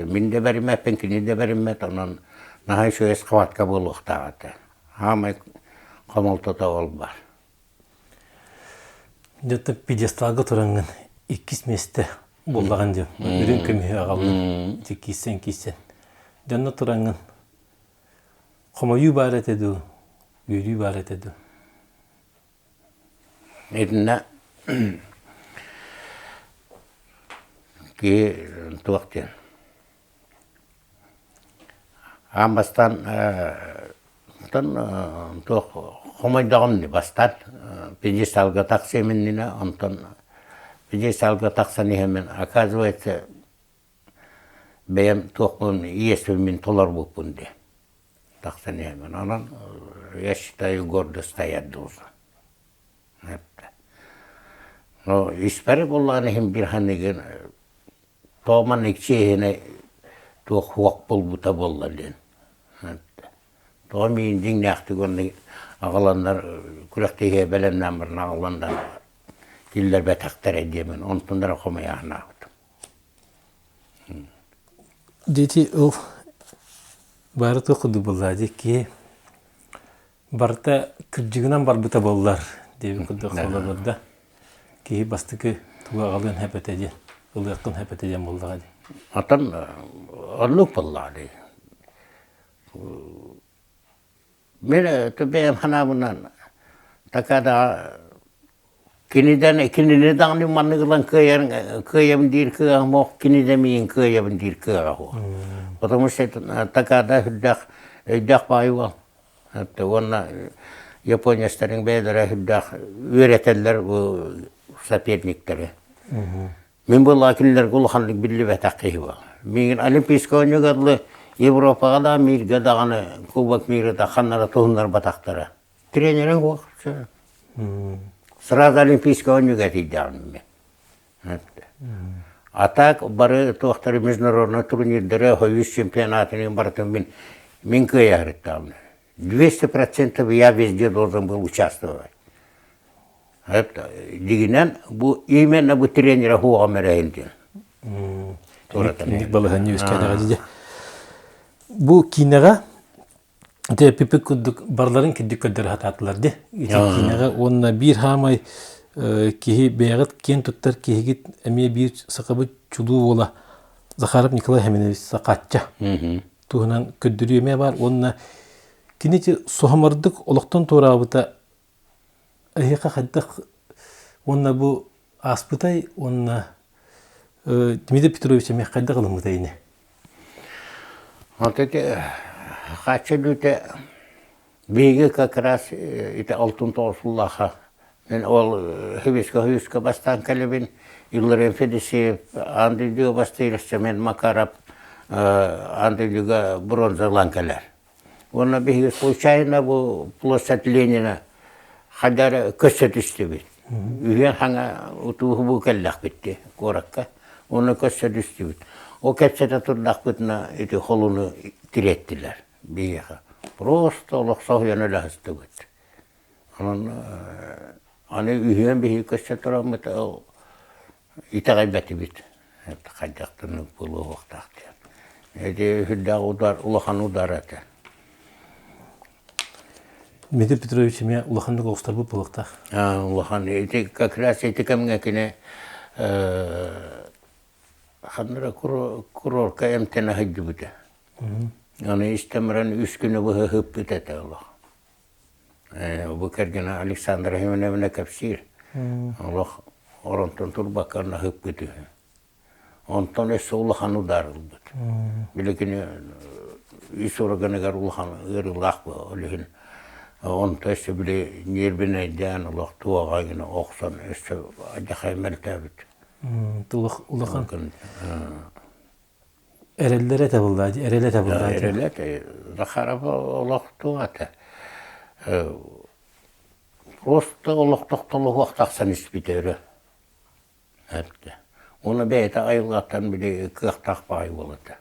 Мин да бэриммэппин, кини да бэриммэт, онон наһаа үчүгэй схватка буолуохтаах этэ. Саамай хомолтото ол баар. Дьэ, пьедесталга тураҥҥын иккис миэстэ буллаҕын диэн үрүҥ көмүһү аҕаллын ити киирсэн-киирсэн. Дьонно тураҥҥын хомойуу баар этэ дуу, үөрүү баар этэ дуу? Итиннэ киһи туох диэн аан бастаан оттон туох хомойдоҕум дии бастаан пьедесталга тахсыам иннинэ онтон пьедесталга тахсан иһэммин оказывается бэйэм туохпун иэспин мин толорбуппун дии тахсан иһэммин онон я считаю гордо стоять должен. Но испэри буоллаҕына иһин биир ханыгын тоҕо маннык чиэһинэй туох хуох буолбута буолла диэн. Тоҕо миигин дьиҥнээхтик уонна аҕаланнар күрэхтэһиигэ бэлэмнээн баран аҕаланнар киллэрбэтэхтэрэ диэмин онтон эрэ хомойо санаабытым. Дети ол баары туох курдук буолла дии киһи барыта кырдьыгынан барбыта буоллар диэбит курдук холобурда киһи бастакы тугу аҕалыан сөп этэ диэн ылыаххын сөп этэ диэн буоллаҕа дии. Оттон оннук буоллаҕа дии. Мин бэйэм санаабынан такадаҕа кинидэн кинини даҕаны маннык ылан кыайан кыайабын диир кыаҕым суох, кини да миигин кыайабын диир кыаҕа суох. Потому что такада сүрдээх өйдөөх баайы уол. Уонна японецтарыҥ бэйэлэрэ сүрдээх үөрэтэллэр бу соперниктэри. Мин буоллаҕа кинилэргэ улаханнык биллибэтэх киһи буолла. Миигин Олимпийскай оонньууга дылы Европаҕа да, миргэ даҕаны Кубок мира да ханна да туһуннарбатахтара. Тренериҥ суох. Сразу Олимпийскай оонньууга тиийдэҕим мин. А так бары туохтары международный турнирдары, Союз чемпионатын барытын мин мин кыайа 200% я везде должен был участвовать. Дигинэн бу именно бу тренера хуоҕам эрэйин диэн. Инник балаһанньа үөскээтэҕэ дии. Бу киинэҕэ пипик курдук барларын кирдик көрдөрө сатаатылар ди. Ити киинэҕэ уонна биир хаамай киһи бэйэҕит киэн туттар киһигит эмиэ биир сахабыт чулуу уола Захаров Николай Семенович Сахатча туһунан көрдөрүү эмиэ баар уонна кини соһумардык олохтон туораабыта Эһиэхэ хайдах уонна бу ааспытай уонна Дмитрий Петрович эмиэ хайдах ылыммытай ини? Вот эти хаачча бүйтэ биһиги как раз ити алтын тоҕусуллаха мен ол Хибиска Хүйүскэ бастаан кэлэбин Илларион Федосеев аан дойдуга бастыыр Семен Макаров аан дойдуга бронза ылан кэлэр. Уонна биһиги случайно бу площадь Ленина хайда эрэ көссө түстүбүт. Үһүөн хаҥа утууһубуу кэллэхпит дии куоракка. Уонна көссө түстүбүт. Ол кэпсэтэ турдахпытына ити холуну тириэттилэр биһиэхэ. Просто олох соһуйан өлө сыстыбыт. Онон аны үһүөн биһиги көстө тураммыт ол итэҕэйбэтибит. Хайдахтан буолуохтаах диэн. Ити сүрдээх удар, улахан удар этэ. Дмитрий Петрович эмиэ улаханнык оҕустарбыт буолуохтаах. Улахан. Ити как раз ити кэмҥэ кини ханна эрэ курорка эмтэнэ сылдьыбыта. Аны истэн баран үс күнү быһа ыһыппыт этэ олох. Бу кэргэнэ Александра Семеновна кэпсиир. Олох оронтон турбакка ыһыппыт үһү. Онтон өссө улахан удар ылбыт. Били кини үс органыгар улахан ыарыылаах ол иһин онто өссө били ньиэрбинэйдээн олох туоҕа гына охсон өссө алдьархай мөлтөөбүт. Улахан эрэллэрэ табыллаа эрэлэ табыллаа эрэлэ Захаров олох туох этэ просто олох тохтолуһуох тахсан испитэ өрө эттэ уонна бэйэтэ айылҕаттан били кыахтаах баҕайы буол этэ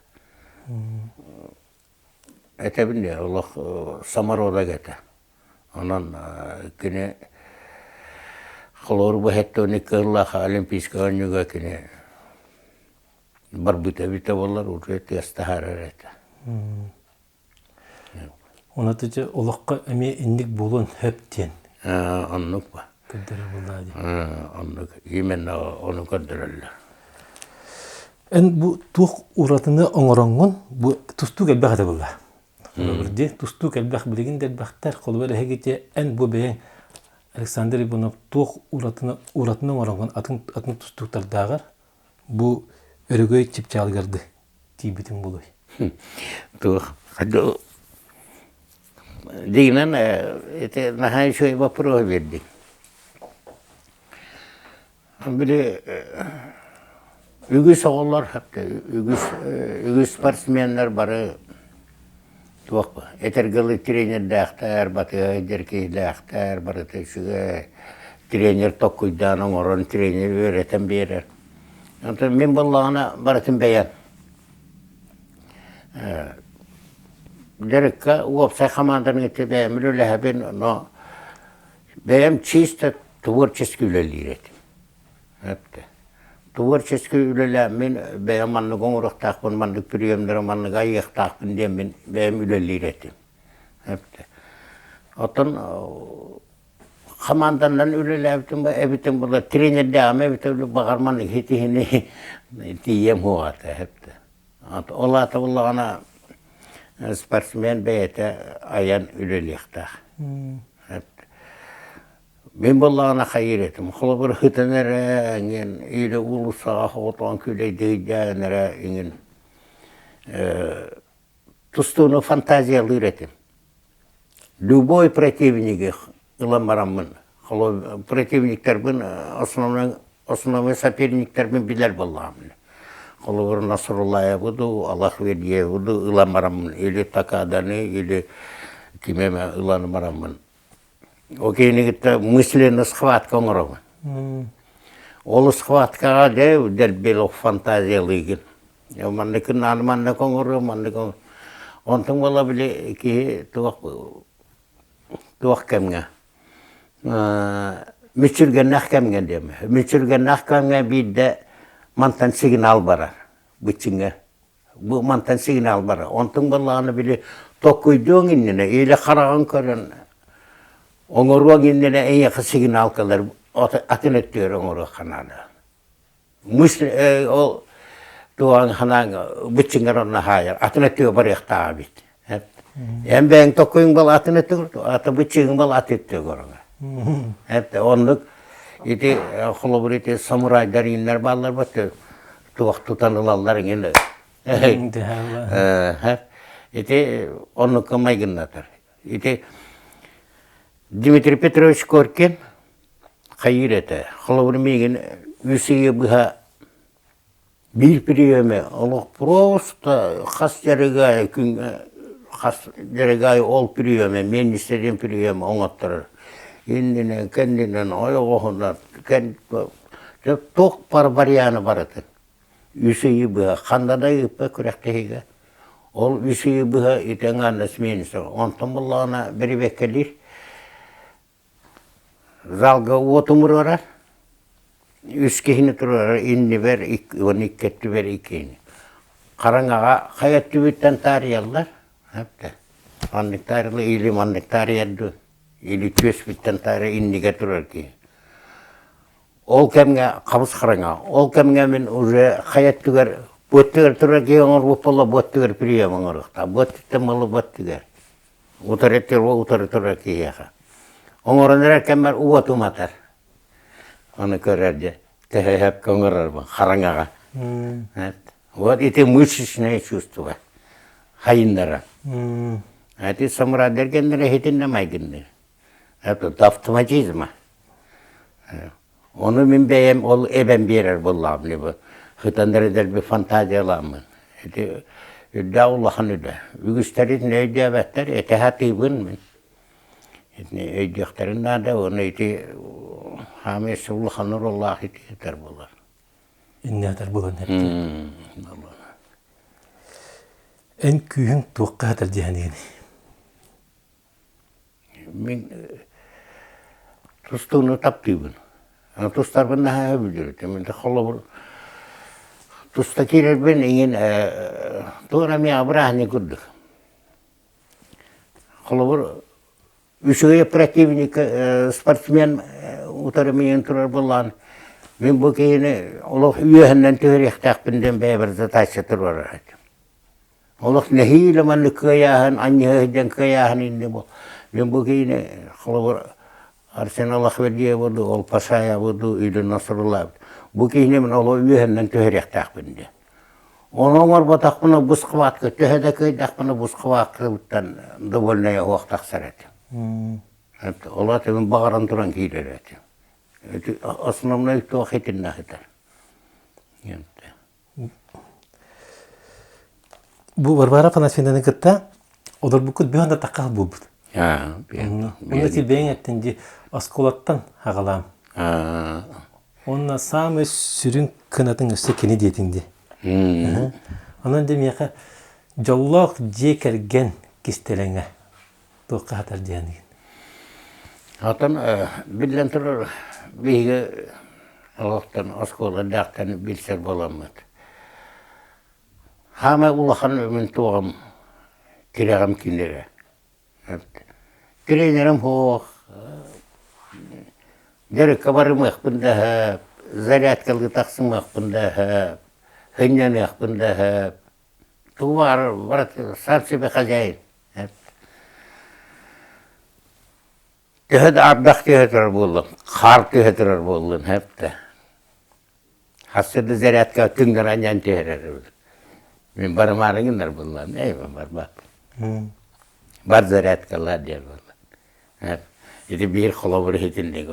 этэбин дии олох самородок этэ Онон кини холобур бу сэттэ кыыллаах Олимпийскай оонньууга кини барбыта эбитэ буоллар уже тыас таһаарар этэ. Онон ити олоххо эмиэ инник буолуон сөп диэн. Оннук ба. Көрдөрөр буоллаа дии. Оннук именно ону көрдөрөллөр. Эн бу туох уратыны оҥороҥҥун бу тустуук элбэх этэ буолла. Холобур дии, тустуук элбэх билигин да элбэхтэр. Холобур эһигити эн бу бэйэҥ Александр Иванов туох уратыны уратыны оҥороҥҥун атын атын тустууктардааҕар бу өрөгөй чыпчаалыгар да тиийбитиҥ буолуой? Туох дигинэн ити наһаа үчүгэй боппуруоһу биэрдиҥ. Били үгүс оҕолор, үгүс үгүс спортсменнар бары туох этэргэ дылы тренердээхтэр, батыһа сылдьар киһилээхтэр, барыта үчүгэй. Тренер толкуйдаан оҥорон, тренер үөрэтэн биэрэр. Онтон мин буоллаҕына барытын бэйэм. Дьарыкка уопсай хамаанданы кытта бэйэм үлэлэһэбин, но Бэйэм чисто творчески үлэлиир этим. Эптэ. Творчески үлэлээн мин бэйэм маннык оҥоруохтаахпын, маннык приемнары маннык айыахтаахпын диэн мин бэйэм үлэлиир этим. Эптэ. Оттон хамаанданан үлэлээбитим эбитим буоллар тренердээҕим эбитэ баҕар маннык итиһини тиийиэм суоҕа этэ эптэ. Ол аата буоллаҕына спортсмен бэйэтэ айан үлэлиэхтээх. Мин буоллаҕына хайыыр этим. Холобур, ытан эрэ эҥин или уулуссаҕа соҕотоҕун күүлэйдиһийдээн эрэ эҥин тустууну фантазиялыыр этим. Любой противнигы ылан бараммын, противниктарбын основной основной соперниктарбын билэр буоллаҕым. Холобур, Насруллаевы дуу, Алахвердиевы дуу ылан бараммын, или Такаданы, или кими эмэ ылан бараммын. Ол киһини кытта мысленно схватка оҥоробун. Ол схваткаҕа дьэ дэлби фантазиялыыгын. Манныкын аны маннык оҥоруом, маннык Онтон буола били киһи туох туох кэмҥэ мүччүргэннээх кэмҥэ диэм. Мүччүргэннээх кэмҥэ биирдэ мантан сигнал барар быччыҥҥа. Бу мантан сигнал барар. Онтон буоллаҕына били толкуйдуоҥ иннинэ или хараҕын көрөн оҥоруоҥ иннинэ эйиэхэ сигнал кэлэр атын өттүгэр оҥоруохха наада. Мысль ол туоҕаҥ ханаан быччыҥар онно хаайар атын өттүгэр барыахтаах эбит. Эн бэйэҥ токуйуҥ бал атын өттүгэр, аты быччыҥ бал аты өттүгэр Оннук ити холобур ити самурайдар ииннэр бааллар бат туох тутан ылаллар иҥин ити оннукка майгыннатар. Ити Дмитрий Петрович Коркин хайыыр этэ. Холобур миигин үс ыйы быһа биир приеме олох просто хас дьарыгы күн хас дьарыгы ол приеме миэннистэрин приеме оҥотторор. Иннинэн, кэннинэн, ойоҕоһунан, туох бар варианы барытын. Үс ыйы быһа ханна да ыыппат күрэхтэһиигэ. Ол үс ыйы быһа ити аҥаана сменится. Онтон буллаҕына бэрибэккэлиир. Залга уот умуруорар. Үс киһини туруорар иннибэр уонна икки өттүбэр иккиһини. Хараҥаҕа хайа өттүбүттэн таарыйаллар. Маннык таарыйаллар или маннык таарыйар дуу, или түөспүттэн таарыйар иннигэр турар киһи. Ол кэмҥэ хабыс хараҥа. Ол кэмҥэ мин уже хайа өттүгэр бу өттүгэр турар киһи оҥорбут буолла, бу өттүгэр прием оҥоруохтаах. Бу өттүттэн буолла бу өттүгэр. Утары өттүгэр утары турар киһиэхэ. Оҥорон эрэр кэммэр уот уматар. Ону көрөр дьэ төһө сөпкө оҥорорбун хараҥаҕа. Вот ити мышечное чувство хайыннара. Ити самурайдар кэннэрэ иһитиннэ майгынныыр. Это автоматизма. Ону мин бэйэм ол эбэн биэрэр буоллаҕым либо хытан эрэ фантазияламмын. Ити үрдээх улахан үлэ. Үгүстэрин өйдөөбөттөр, этэ сатыыбын мин. Итини өйдүөхтэрин наада уонна ити хаамыы өссө улахан оруоллаах итиитэр буолар. Иннээтэр буолан эптэ. Эн күүһүҥ туохха сытар дьиһэниин? Мин тустууну таптыыбын. Тустарбын наһаа сөбүлүүр. Мин холобур туста киирэрбин иҥин туора эмиэ абырааһыны курдук. Холобур, үчүгэй противник спортсмен утары миигин турар буоллаҕына, мин бу киһини олох үөһэннэн түһэриэхтээхпин диэн бэйэбэр задача туруорар этим. Олох нэһиилэ маннык кыайааһын, анньыһа сылдьан кыайааһын иннэ бу. Мин бу киһини холобур Арсен Алахвердиевы дуу, ол Пашаевы дуу или Насруллаевы бу киһини мин олох үөһэннэн түһэриэхтээхпин диэн. Ону оҥорботохпуна бусхыбаатка төһө да кыайдахпына бусхыбааккабыттан довольнай оһох тахсар этим. Ол аата мин баҕаран туран киирэр этим. Основной туох итиннэ сытар. Бу Варвара Афанасьевнаны кытта олорбуккут бүһэн да тахха буолбут. Онно ти бэйэҥ эттин ди оскуолаттан аҕалаам. Онно саамай сүрүн кынатын өссө кини диэтиҥ ди. Онон дьэ миэхэ дьоллоох дьиэ кэргэн кистэлэҥэ туохха хатар диэниин. Отон биллэн турар биһиги олохтон оскуола даахтан билсэр буоламмыт. Хаамай улахан мин туоҕум тирэҕим кинилэрэ. Тренерим суох, дьарыкка барымыахпын да сөп, зарядкалыы тахсымыахпын да сөп, сынньаныахпын да сөп. Тугу баҕарар барыта сам себе хозяин. Төһө да ардах түһэ турар буоллун, хаар түһэ турар буоллун, сөп да. Хассыда зарядка түҥнэр анньан түһэрэр. Мин барымаары гыннар буоллаҕым, эй барбаппын. Бар зарядкалар диэн буолла. Ити биир холобур иһитинник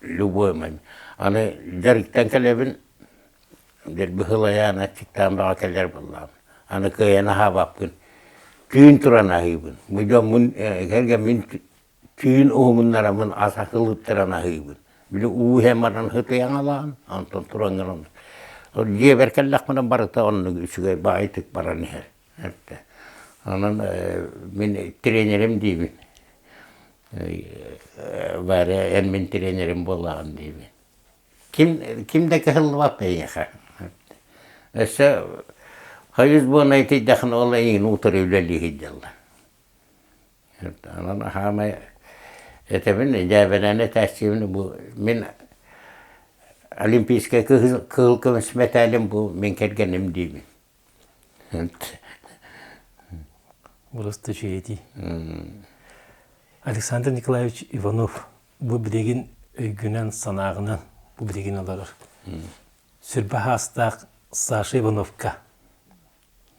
любой момент. Аны дьарыктан кэлэбин, дэлби сылайаан аччыктаан баҕа кэлэр буоллаҕым. Аны кыайан аһаабаппын. Түүн туран аһыыбын. Бу дьоммун кэргэммин түүн уһугуннараммын ас акылыттаран аһыыбын. Били уу иһэн баран сытыйаҥалаан, онтон туран гынан дьиэбэр кэллэхпинэ барыта оннук үчүгэй баҕайытык баран иһэр. Онон мин тренерим диибин. Варя эн мин тренерим буоллаҕын диибин. Ким, ким да кыһаллыбат эйиэхэ. Өссө хойус буолан итийдэххинэ ол эйигин утары үлэлии сылдьаллар. Онон хаамай этэбин, дьээбэлээн этээччибин бу мин олимпийскай кыһыл көмүс мэтээлим бу мин кэргэним диибин. Просто үчүгэй Александр Николаевич Иванов бу билигин өйгүнэн, санааҕынан бу билигин олорор. Сүрбэ хаастаах Саша Ивановка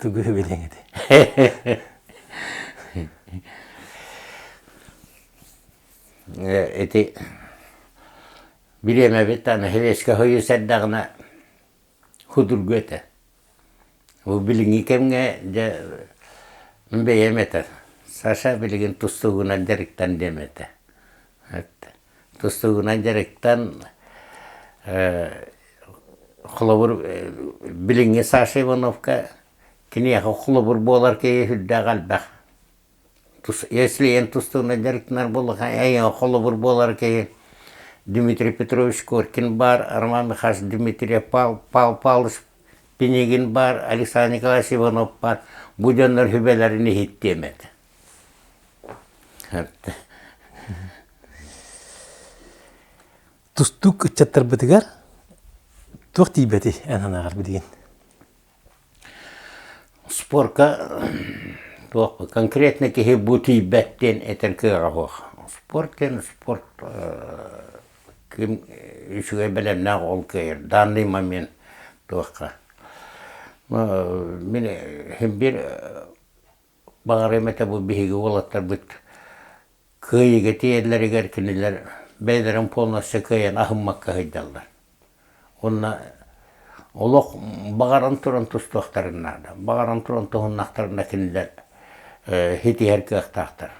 тугу билиэҥ этэй? Ити бириэмэбит аны Хевеска хойус эрдэҕинэ судургу этэ. Бу билиҥҥи кэмҥэ дьэ бэйэм этэ. Саша билигин тустуугунан дьарыктан диэм этэ. Тустуугунан дьарыктан. Холобур, билиҥҥи Саша Ивановка киниэхэ холобур буолар киһи сүрдээх элбэх. Если эн тустууна дьарыктанар буоллахха, эйиэхэ холобур буолар киһи Дмитрий Петрович Коркин баар, Роман Михайлович Дмитриев, Павел Павлович Пинигин баар, Александр Николаевич Иванов баар. Бу дьоннор сүбэлэрин иһиттиэм этэ. Тустуук ыччаттарбытыгар туох тиийбэтий эн санааҕар билигин? Спорка туох конкретно киһи бу тиийбэт диэн этэр кыаҕа суох. Спорт диэн спорт ким үчүгэй бэлэмнээх ол кыайар. Данный момент туохха. Мин син биир баҕарыам этэ бу биһиги уолаттарбыт кыайыыга тиийэллэригэр кинилэр бэйэлэрин полностью кыайан аһыммакка сылдьаллар. Уонна олох баҕаран туран тустуохтарын наада. Баҕаран туран туһуннахтарына кинилэр ситиһэр кыахтаахтар.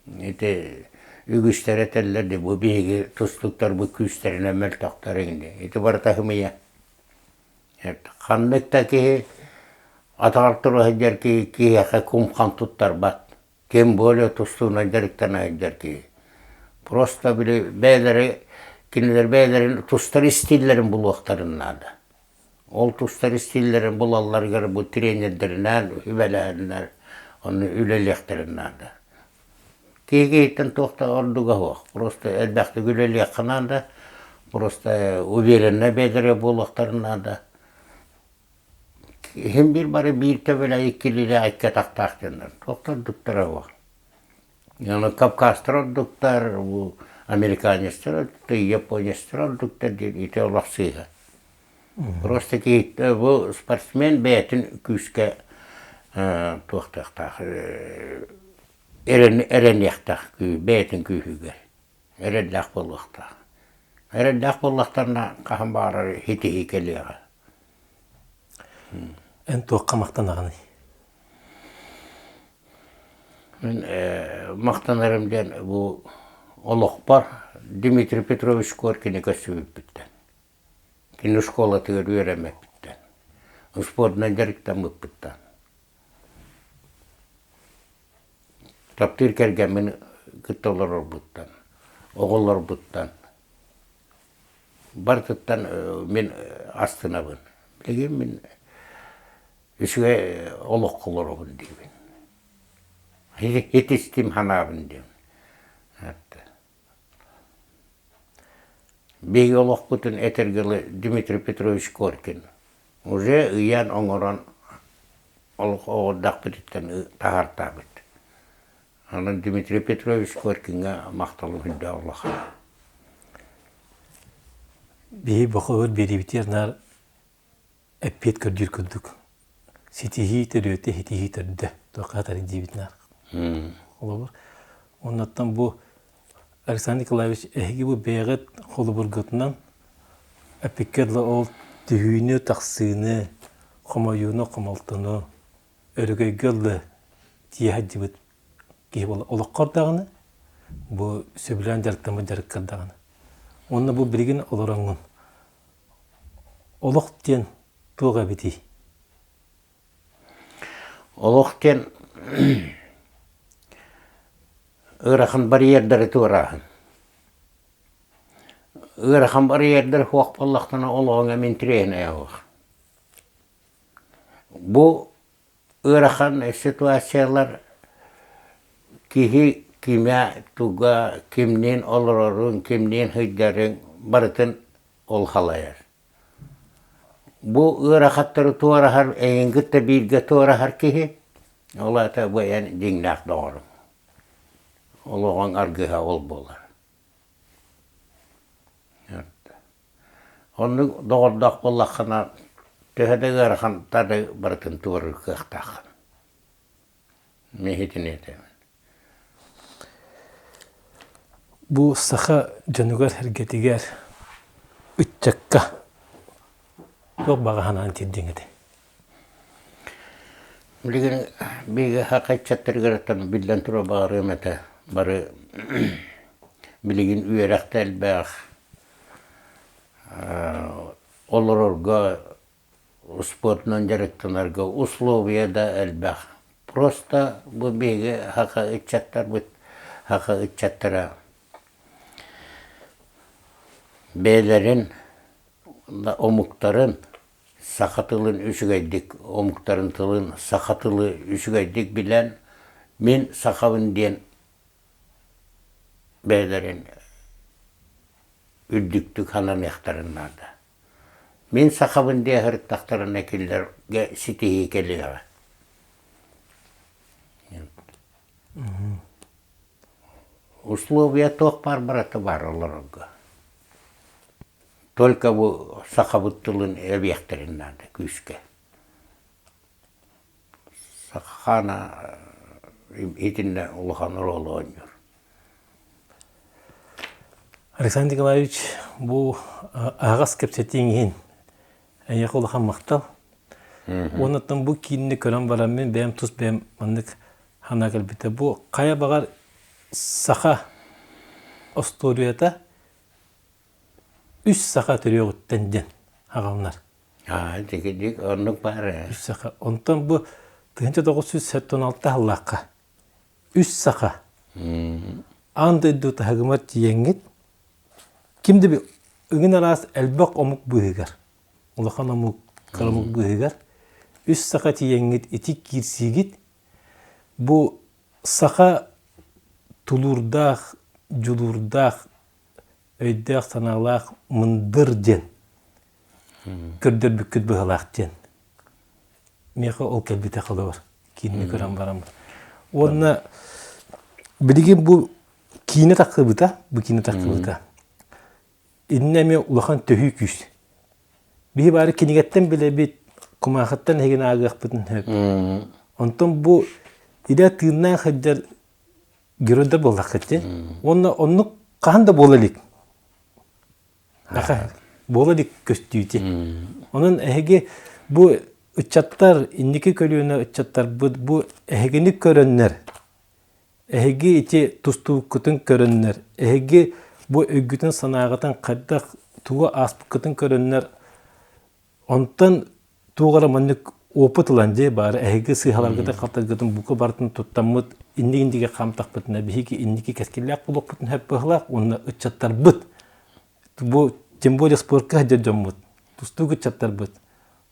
Ити үгүстэрэ этэллэр дии бу биһиги тустууктарбыт күүстэринэн мөлтөхтөр иҥни. Ити барыта сымыйа. Ханнык да киһи атаҕар тура сылдьар киһи киһиэхэ кум-хам туттарбат. Тем более тустуунан дьарыктана сылдьар киһи. Просто били бэйэлэри кинилэр бэйэлэрин тустар истииллэрин булуохтарын наада. Ол тустар истииллэрин булалларыгар бу тренердэринээн сүбэлэһэннэр ону үлэлиэхтэрин наада. Киһи киһиттэн туох да ордуга суох. Просто элбэхтик үлэлиэххэ наада, просто уверенно бэйэлэрэ буолуохтарын наада. Иһин биир бары биир төбөлөөх иккилиилээх икки атахтаах дьоннор. Туох да ордуктара суох. Аны кавказтар ордуктар, бу американецтар ордуктар, японецтар ордуктар диэн ити олох сыыһа. Просто киһи бу спортсмен бэйэтин күүскэ туохтуохтаах эрэниэхтээх бэйэтин күүһүгэр эрэллээх буолуохтаах. Эрэллээх буоллахтарына хаһан баҕарар ситиһии кэлиэҕэ. Эн туохха махтанаҕыный? Мин махтанарым диэн бу олохпор Дмитрий Петрович Коркины көрсүбүппүттэн. Кини школатыгар үөрэммиппиттэн, спордунан дьарыктаммыппыттан. Таптыыр кэргэммин кытта олорорбуттан, оҕолорбуттан барытыттан мин астынабын. Билигин мин үчүгэй олоххо олоробун диибин. Итистим санаабын диэн. Биһиги олохпутун этэргэ дылы Дмитрий Петрович Коркин уже ыйан оҥорон олох оҕордахпытыттан таһаартаабыт. Онон Дмитрий Петрович Коркиҥҥа махталым үрдээх улахан. Биһи бохобут биэриибитигэр наар эппиэт көрдүүр курдук. Ситиһии төрүөтэ ситиһии төрдө. Туохха хатары диибит наар. Холобур. Оннуттан бу Александр Николаевич эһиги бу бэйэҕит холобургутунан эппиккэ дылы ол түһүүнү, тахсыыны, хомойууну, хомолтону өрөгөйгө ыллы тиийэ сылдьыбыт киһи буолла. Олоххор даҕаны, бу сөбүлээн дьарыктаммыт дьарыккар даҕаны. Уонна бу билигин олороҥҥун Олох диэн туох эбитий? Олох диэн ыарахан барьердары туорааһын. Ыарахан барьердар суох буоллахтарына олоҕуҥ эмин интэриэһинэйэ суох. Бу ыарахан ситуациялар киһи кимэ, туга, кимниин олорорун, кимниин сылдьарын барытын ол халайар. Бу ыарахаттары туораһар, эйигин кытта бииргэ туораһар киһи, ол аата бу эн дьиҥнээх доҕоруҥ. Олоҕуҥ аргыһа ол буолар. Оннук доҕордоох буоллаххына, төһө да ыарахантары барытын туоруур кыахтааххын. Мин итини этэбин. Бу саха дьонугар-сэргэтигэр, ыччакка туох баҕа санаан тиэрдиэҥ этэй? Билигин биһиги саха ыччаттарыгар биллэн турар баҕарыам этэ бары билигин үөрэх да элбэх. Олорорго, спордунан дьарыктанарга условия да элбэх. Просто бу биһиги саха ыччаттарбыт, саха ыччаттара бэйэлэрин омуктарын саха тылын үчүгэйдик омуктарын тылын саха тылы үчүгэйдик билэн мин сахабын диэн бэйэлэрин үрдүктүк сананыахтарын наада. Мин сахабын диэ сырыттахтарына кинилэргэ ситиһии кэлиэҕэ. Условия туох баар барыта баар олорорго. Только бу сахабыт тылын эбиэхтэрин наада күүскэ. Сахана итиннэ улахан оруолу оонньуур. Александр Николаевич, бу аһаҕас кэпсэтииҥ иһин эйиэхэ улахан махтал. Уоннаттан бу киинни көрөн баран мин бэйэм тус бэйэм маннык санаа кэлбитэ. Бу хайа баҕар саха остуоруйата үс саха төрүөҕүттэн диэн аҕаллар. Аа, дигидик оннук баар. Үс саха. Онтон бу 1976 сыллаахха үс саха аан дойду таһыгымар тиийэҥҥит ким да ыгын араас элбэх омук быыһыгар улахан омук кыра омук быыһыгар үс саха тиийэҥҥит ити киирсиигит бу саха тулуурдаах дьулуурдаах өйдөөх-санаалаах мындыр диэн көрдөрбүккүт быһалаах диэн миэхэ ол кэлбитэ холобур киинэни көрөн баран уонна билигин бу киинэ тахсыбыта бу киинэ тахсыбыта иннэ эмиэ улахан төһүү күүс биһи баары кинигэттэн билэбит кумаахыттан эһигин ааҕыахпытын сөп онтон бу илэ тыыннаах сылдьар геройдар буоллаххыт дии. Уонна оннук хаһан да буола илик. Буола илик көстүүтэ. Онон эһиги бу ыччаттар, инники көлүөнэ ыччаттарбыт бу эһигини көрөннөр, эһиги ити тустууккутун көрөннөр, эһиги бу өйгүтүн-санааҕытын хайдах тугу ааспыккытын көрөннөр Онтон туох эрэ маннык опыт ылан дьэ баара эһиги сыыһаларгытын халтаргытын бука барытын туттаммыт инник-иннигэ хаамтахпытына биһиги инники кэскиллээх буолуохпутун сөп быһыылаах уонна ыччаттарбыт бу тем более спортка сылдьар дьоммут тустуук ыччаттарбыт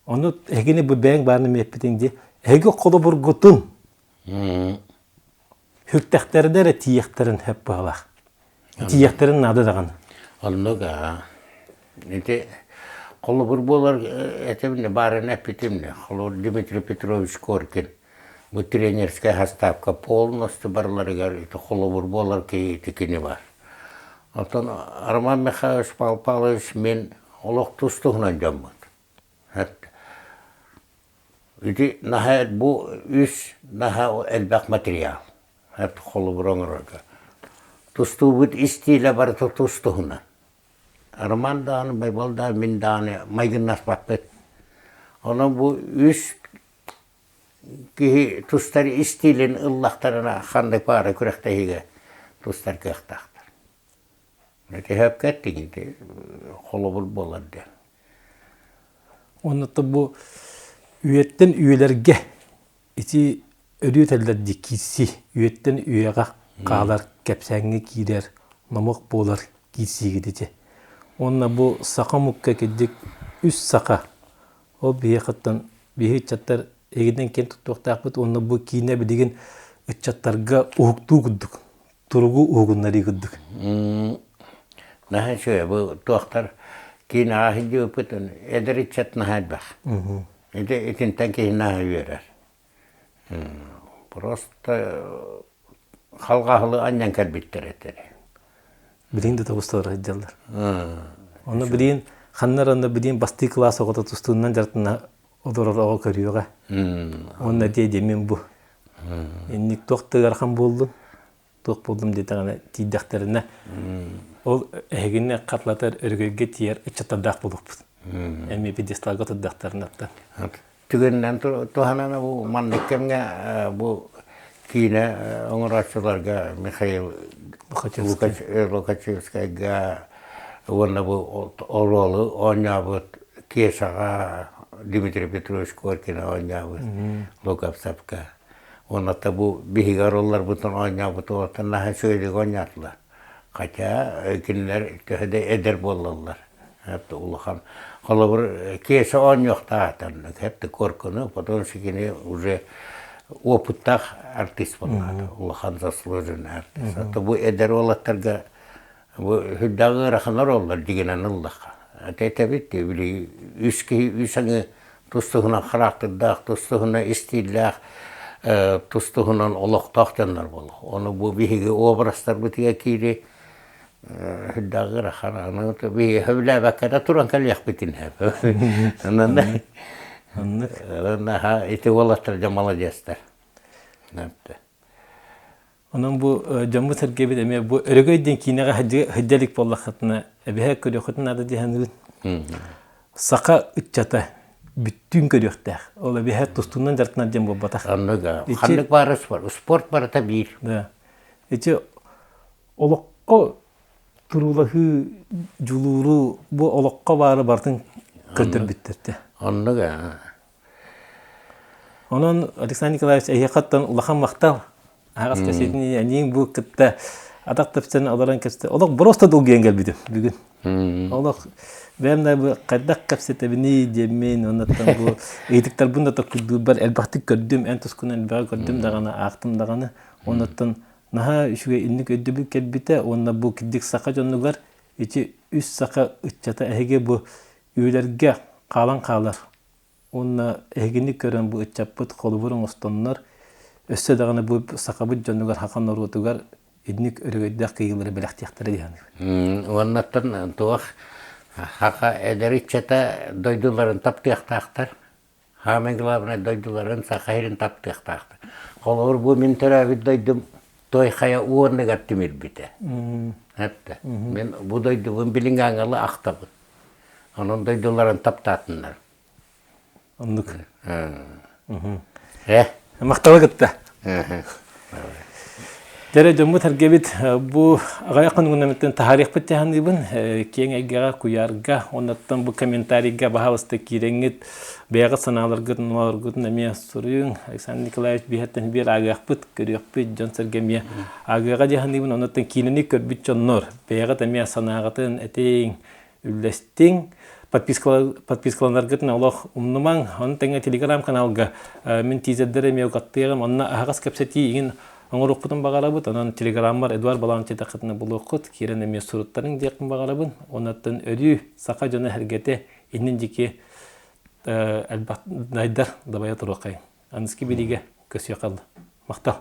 ону эһигини бу бэйэҥ баарын эмиэппитиҥ дии эһиги холобургутун Хүртэхтэринэ эрэ тиийиэхтэрин сөп быһалаах. Тиийиэхтэрин наада даҕаны. Оннук аа. Ити холобур буолар этим баарын эппитим Холобур Дмитрий Петрович Коркин бу тренерскэй ставка полностью барыларыгар ити холобур буолар киһи ити кини бар. Оттон Роман Михайлович Павел Павлович мин олох тус туһунан дьоммут. Ити наһаа бу үс наһаа элбэх материал холобур оҥорорго. Тустуубут истиилэ барыта тус туһунан. Роман даҕаны, Байбал даҕаны, мин даҕаны майгыннаспаппыт. Онон бу үс киһи тустар истиилин ыллахтарына ханнык баара күрэхтэһиигэ тустар кыахтаахтар. Ити сөпкө ити холобур буолар диэн. Уонна бу үйэттэн үйэлэргэ ити өрүү этэллэр дии киирсии үйэттэн үйэҕэ хаалар кэпсээҥҥэ киирэр номох буолар киирсиигит ити. Уонна бу саха омукка кирдик үс саха ол биһиэхэттэн биһи ыччаттар эһигинэн киэн туттуохтаахпыт уонна бу киинэ билигин ыччаттарга уһуктуу курдук туругу уһугуннарыы курдук. Наһаа үчүгэй бу туохтар киинэҕэ сылдьыбыппыт эдэр ыччат наһаа элбэх. Ити итинтэн киһи наһаа үөрэр. Просто халҕаһылыы анньан кэлбиттэр этэ. Билигин да тобусталар сылдьаллар. Ону билигин ханна эрэ онно билигин бастыы кылаас оҕото тустуунан дьарыктана олорор оҕо көрүөҕэ. Уонна дии мин бу Инник туох да ыарахан буоллун, туох буоллум диэтэҕинэ тиийдэхтэринэ ол эһигини хатылатар өрөгөйгө тиийэр ыччаттардаах буолуохпут. Эмиэ пьедесталга турдахтарына оттон. Түгэнинэн туһанан бу маннык кэмҥэ бу киинэ оҥорооччуларга Михаил Лукачевскайга уонна бу оруолу оонньообут Кешаҕа Дмитрий Петрович Коркин оонньообут Луковцевка. Уонна бу биһиги оруолларбытын оонньообут уолаттар наһаа үчүгэйдик оонньоотулар. Хотя кинилэр төһө да эдэр буоллаллар. Это улахан. Холобур, Кеша оонньуохтаах это Коркину, потому что кини уже опыттаах артист буоллаҕа, улахан заслуженный артист. А то бу эдэр уолаттарга Бу сүрдээх ыараханнар оллар дьигинэн ыллахха. Этэбит били үс киһи үс аҥы тус-туһунан хараактырдаах, тус-туһунан истииллээх, тус-туһунан олохтоох дьоннор буолуо. Ону бу биһиги образтарбытыгар киири сүрдээх ыарахан. Аны биһиги сөбүлээбэккэ да туран кэлиэхпитин сөп. Онон наһаа ити уолаттар дьэ маладьыастар. Онон бу дьоммут-сэргэбит эмиэ бу Өрөгөй диэн киинэҕэ сылдьа илик буоллаххытына, эбэһэ көрүөххүтүн наада дии саныыбын. Саха ыччата бүттүүн көрүөхтээх. Ол эбэһэ тустуунан дьарыктанар диэн буолбатах. Оннук ханнык баара спорт. Спорт барыта биир. Да. Ити олоххо туруулаһыы, дьулууру бу олоххо баары барытын көрдөрбүттэр те. Оннук Онон Александр Николаевич эһиэхэттэн улахан махтал. Аһаҕас кэпсэтиини эниин бу кытта атах тэпсэн олорон кэпсэтэ. Олох просто долгуйан кэлбитим бүгүн. Олох бэйэм да бу хайдах кэпсэтэбиний диэммин, оннуттан бу ыйытыктарбын да токкуйдуурбар элбэхтик көрдүм, эн тускунан элбэҕи көрдүм даҕаны, аахтым даҕаны. Оннуттан наһаа үчүгэй инник өйдөбүл кэлбитэ уонна бу кирдик саха дьонугар ити үс саха ыччата эһиги бу үйэлэргэ хаалан хаалар Уонна эһигини көрөн бу ыччаппыт холобур оҥостоннор, өссө даҕаны бу сахабыт дьонугар, саха норуотугар инник өрөгөйдөөх кыайыылары бэлэхтиэхтэрэ дии саныыбын. Уоннаттан туох саха эдэр ыччата дойдуларын таптыахтаахтар. Самое главное дойдуларын саха сирин таптыахтаахтар. Холобур, бу мин төрөөбүт дойдум Той хайа уонныгар тимирбитэ. Эттэ. Мин бу дойдубун билиҥ аҥалы ахтабын. Онон дойдуларын таптаатыннар. Оннук. Э. Махтала кытта. Дьэрэ дьоммут сэргэбит бу аҕыйах хонугунан таһаарыахпыт дьаһаныыбын киэҥ эйгэҕэ куйаарга оннуттан бу комментарийга баһаалыста киирэҥҥит бэйэҕит санааларгытын оҥороргутун эмиэ суруйуҥ Александр Николаевич биһэттэн биир аагыахпыт көрүөхпүт дьон-сэргэ эмиэ аагыаҕа дьаһаныыбын оннуттан киинэни көрбүт дьоннор бэйэҕит эмиэ санааҕытын этиҥ үллэстиҥ. Подпискаланаргытын олох умнумаҥ. Ону тэҥэ телеграм-каналга мин тизердэр эмиэ угаттыаҕым. Онно аһаҕас кэпсэтии игин оҥоруохпутун баҕарабыт. Онон телеграммар Эдуард Балаҕанчы этаххытына булуоххут. Киирэн эмиэ суруттарыҥ диэхпин баҕарабын. Оннуттан өрүү саха дьоно эһэргэтэ иннин диэки элбэх дайдар дабайа туруоххайыҥ. Аныски билиигэ көсүөххэ Махтал.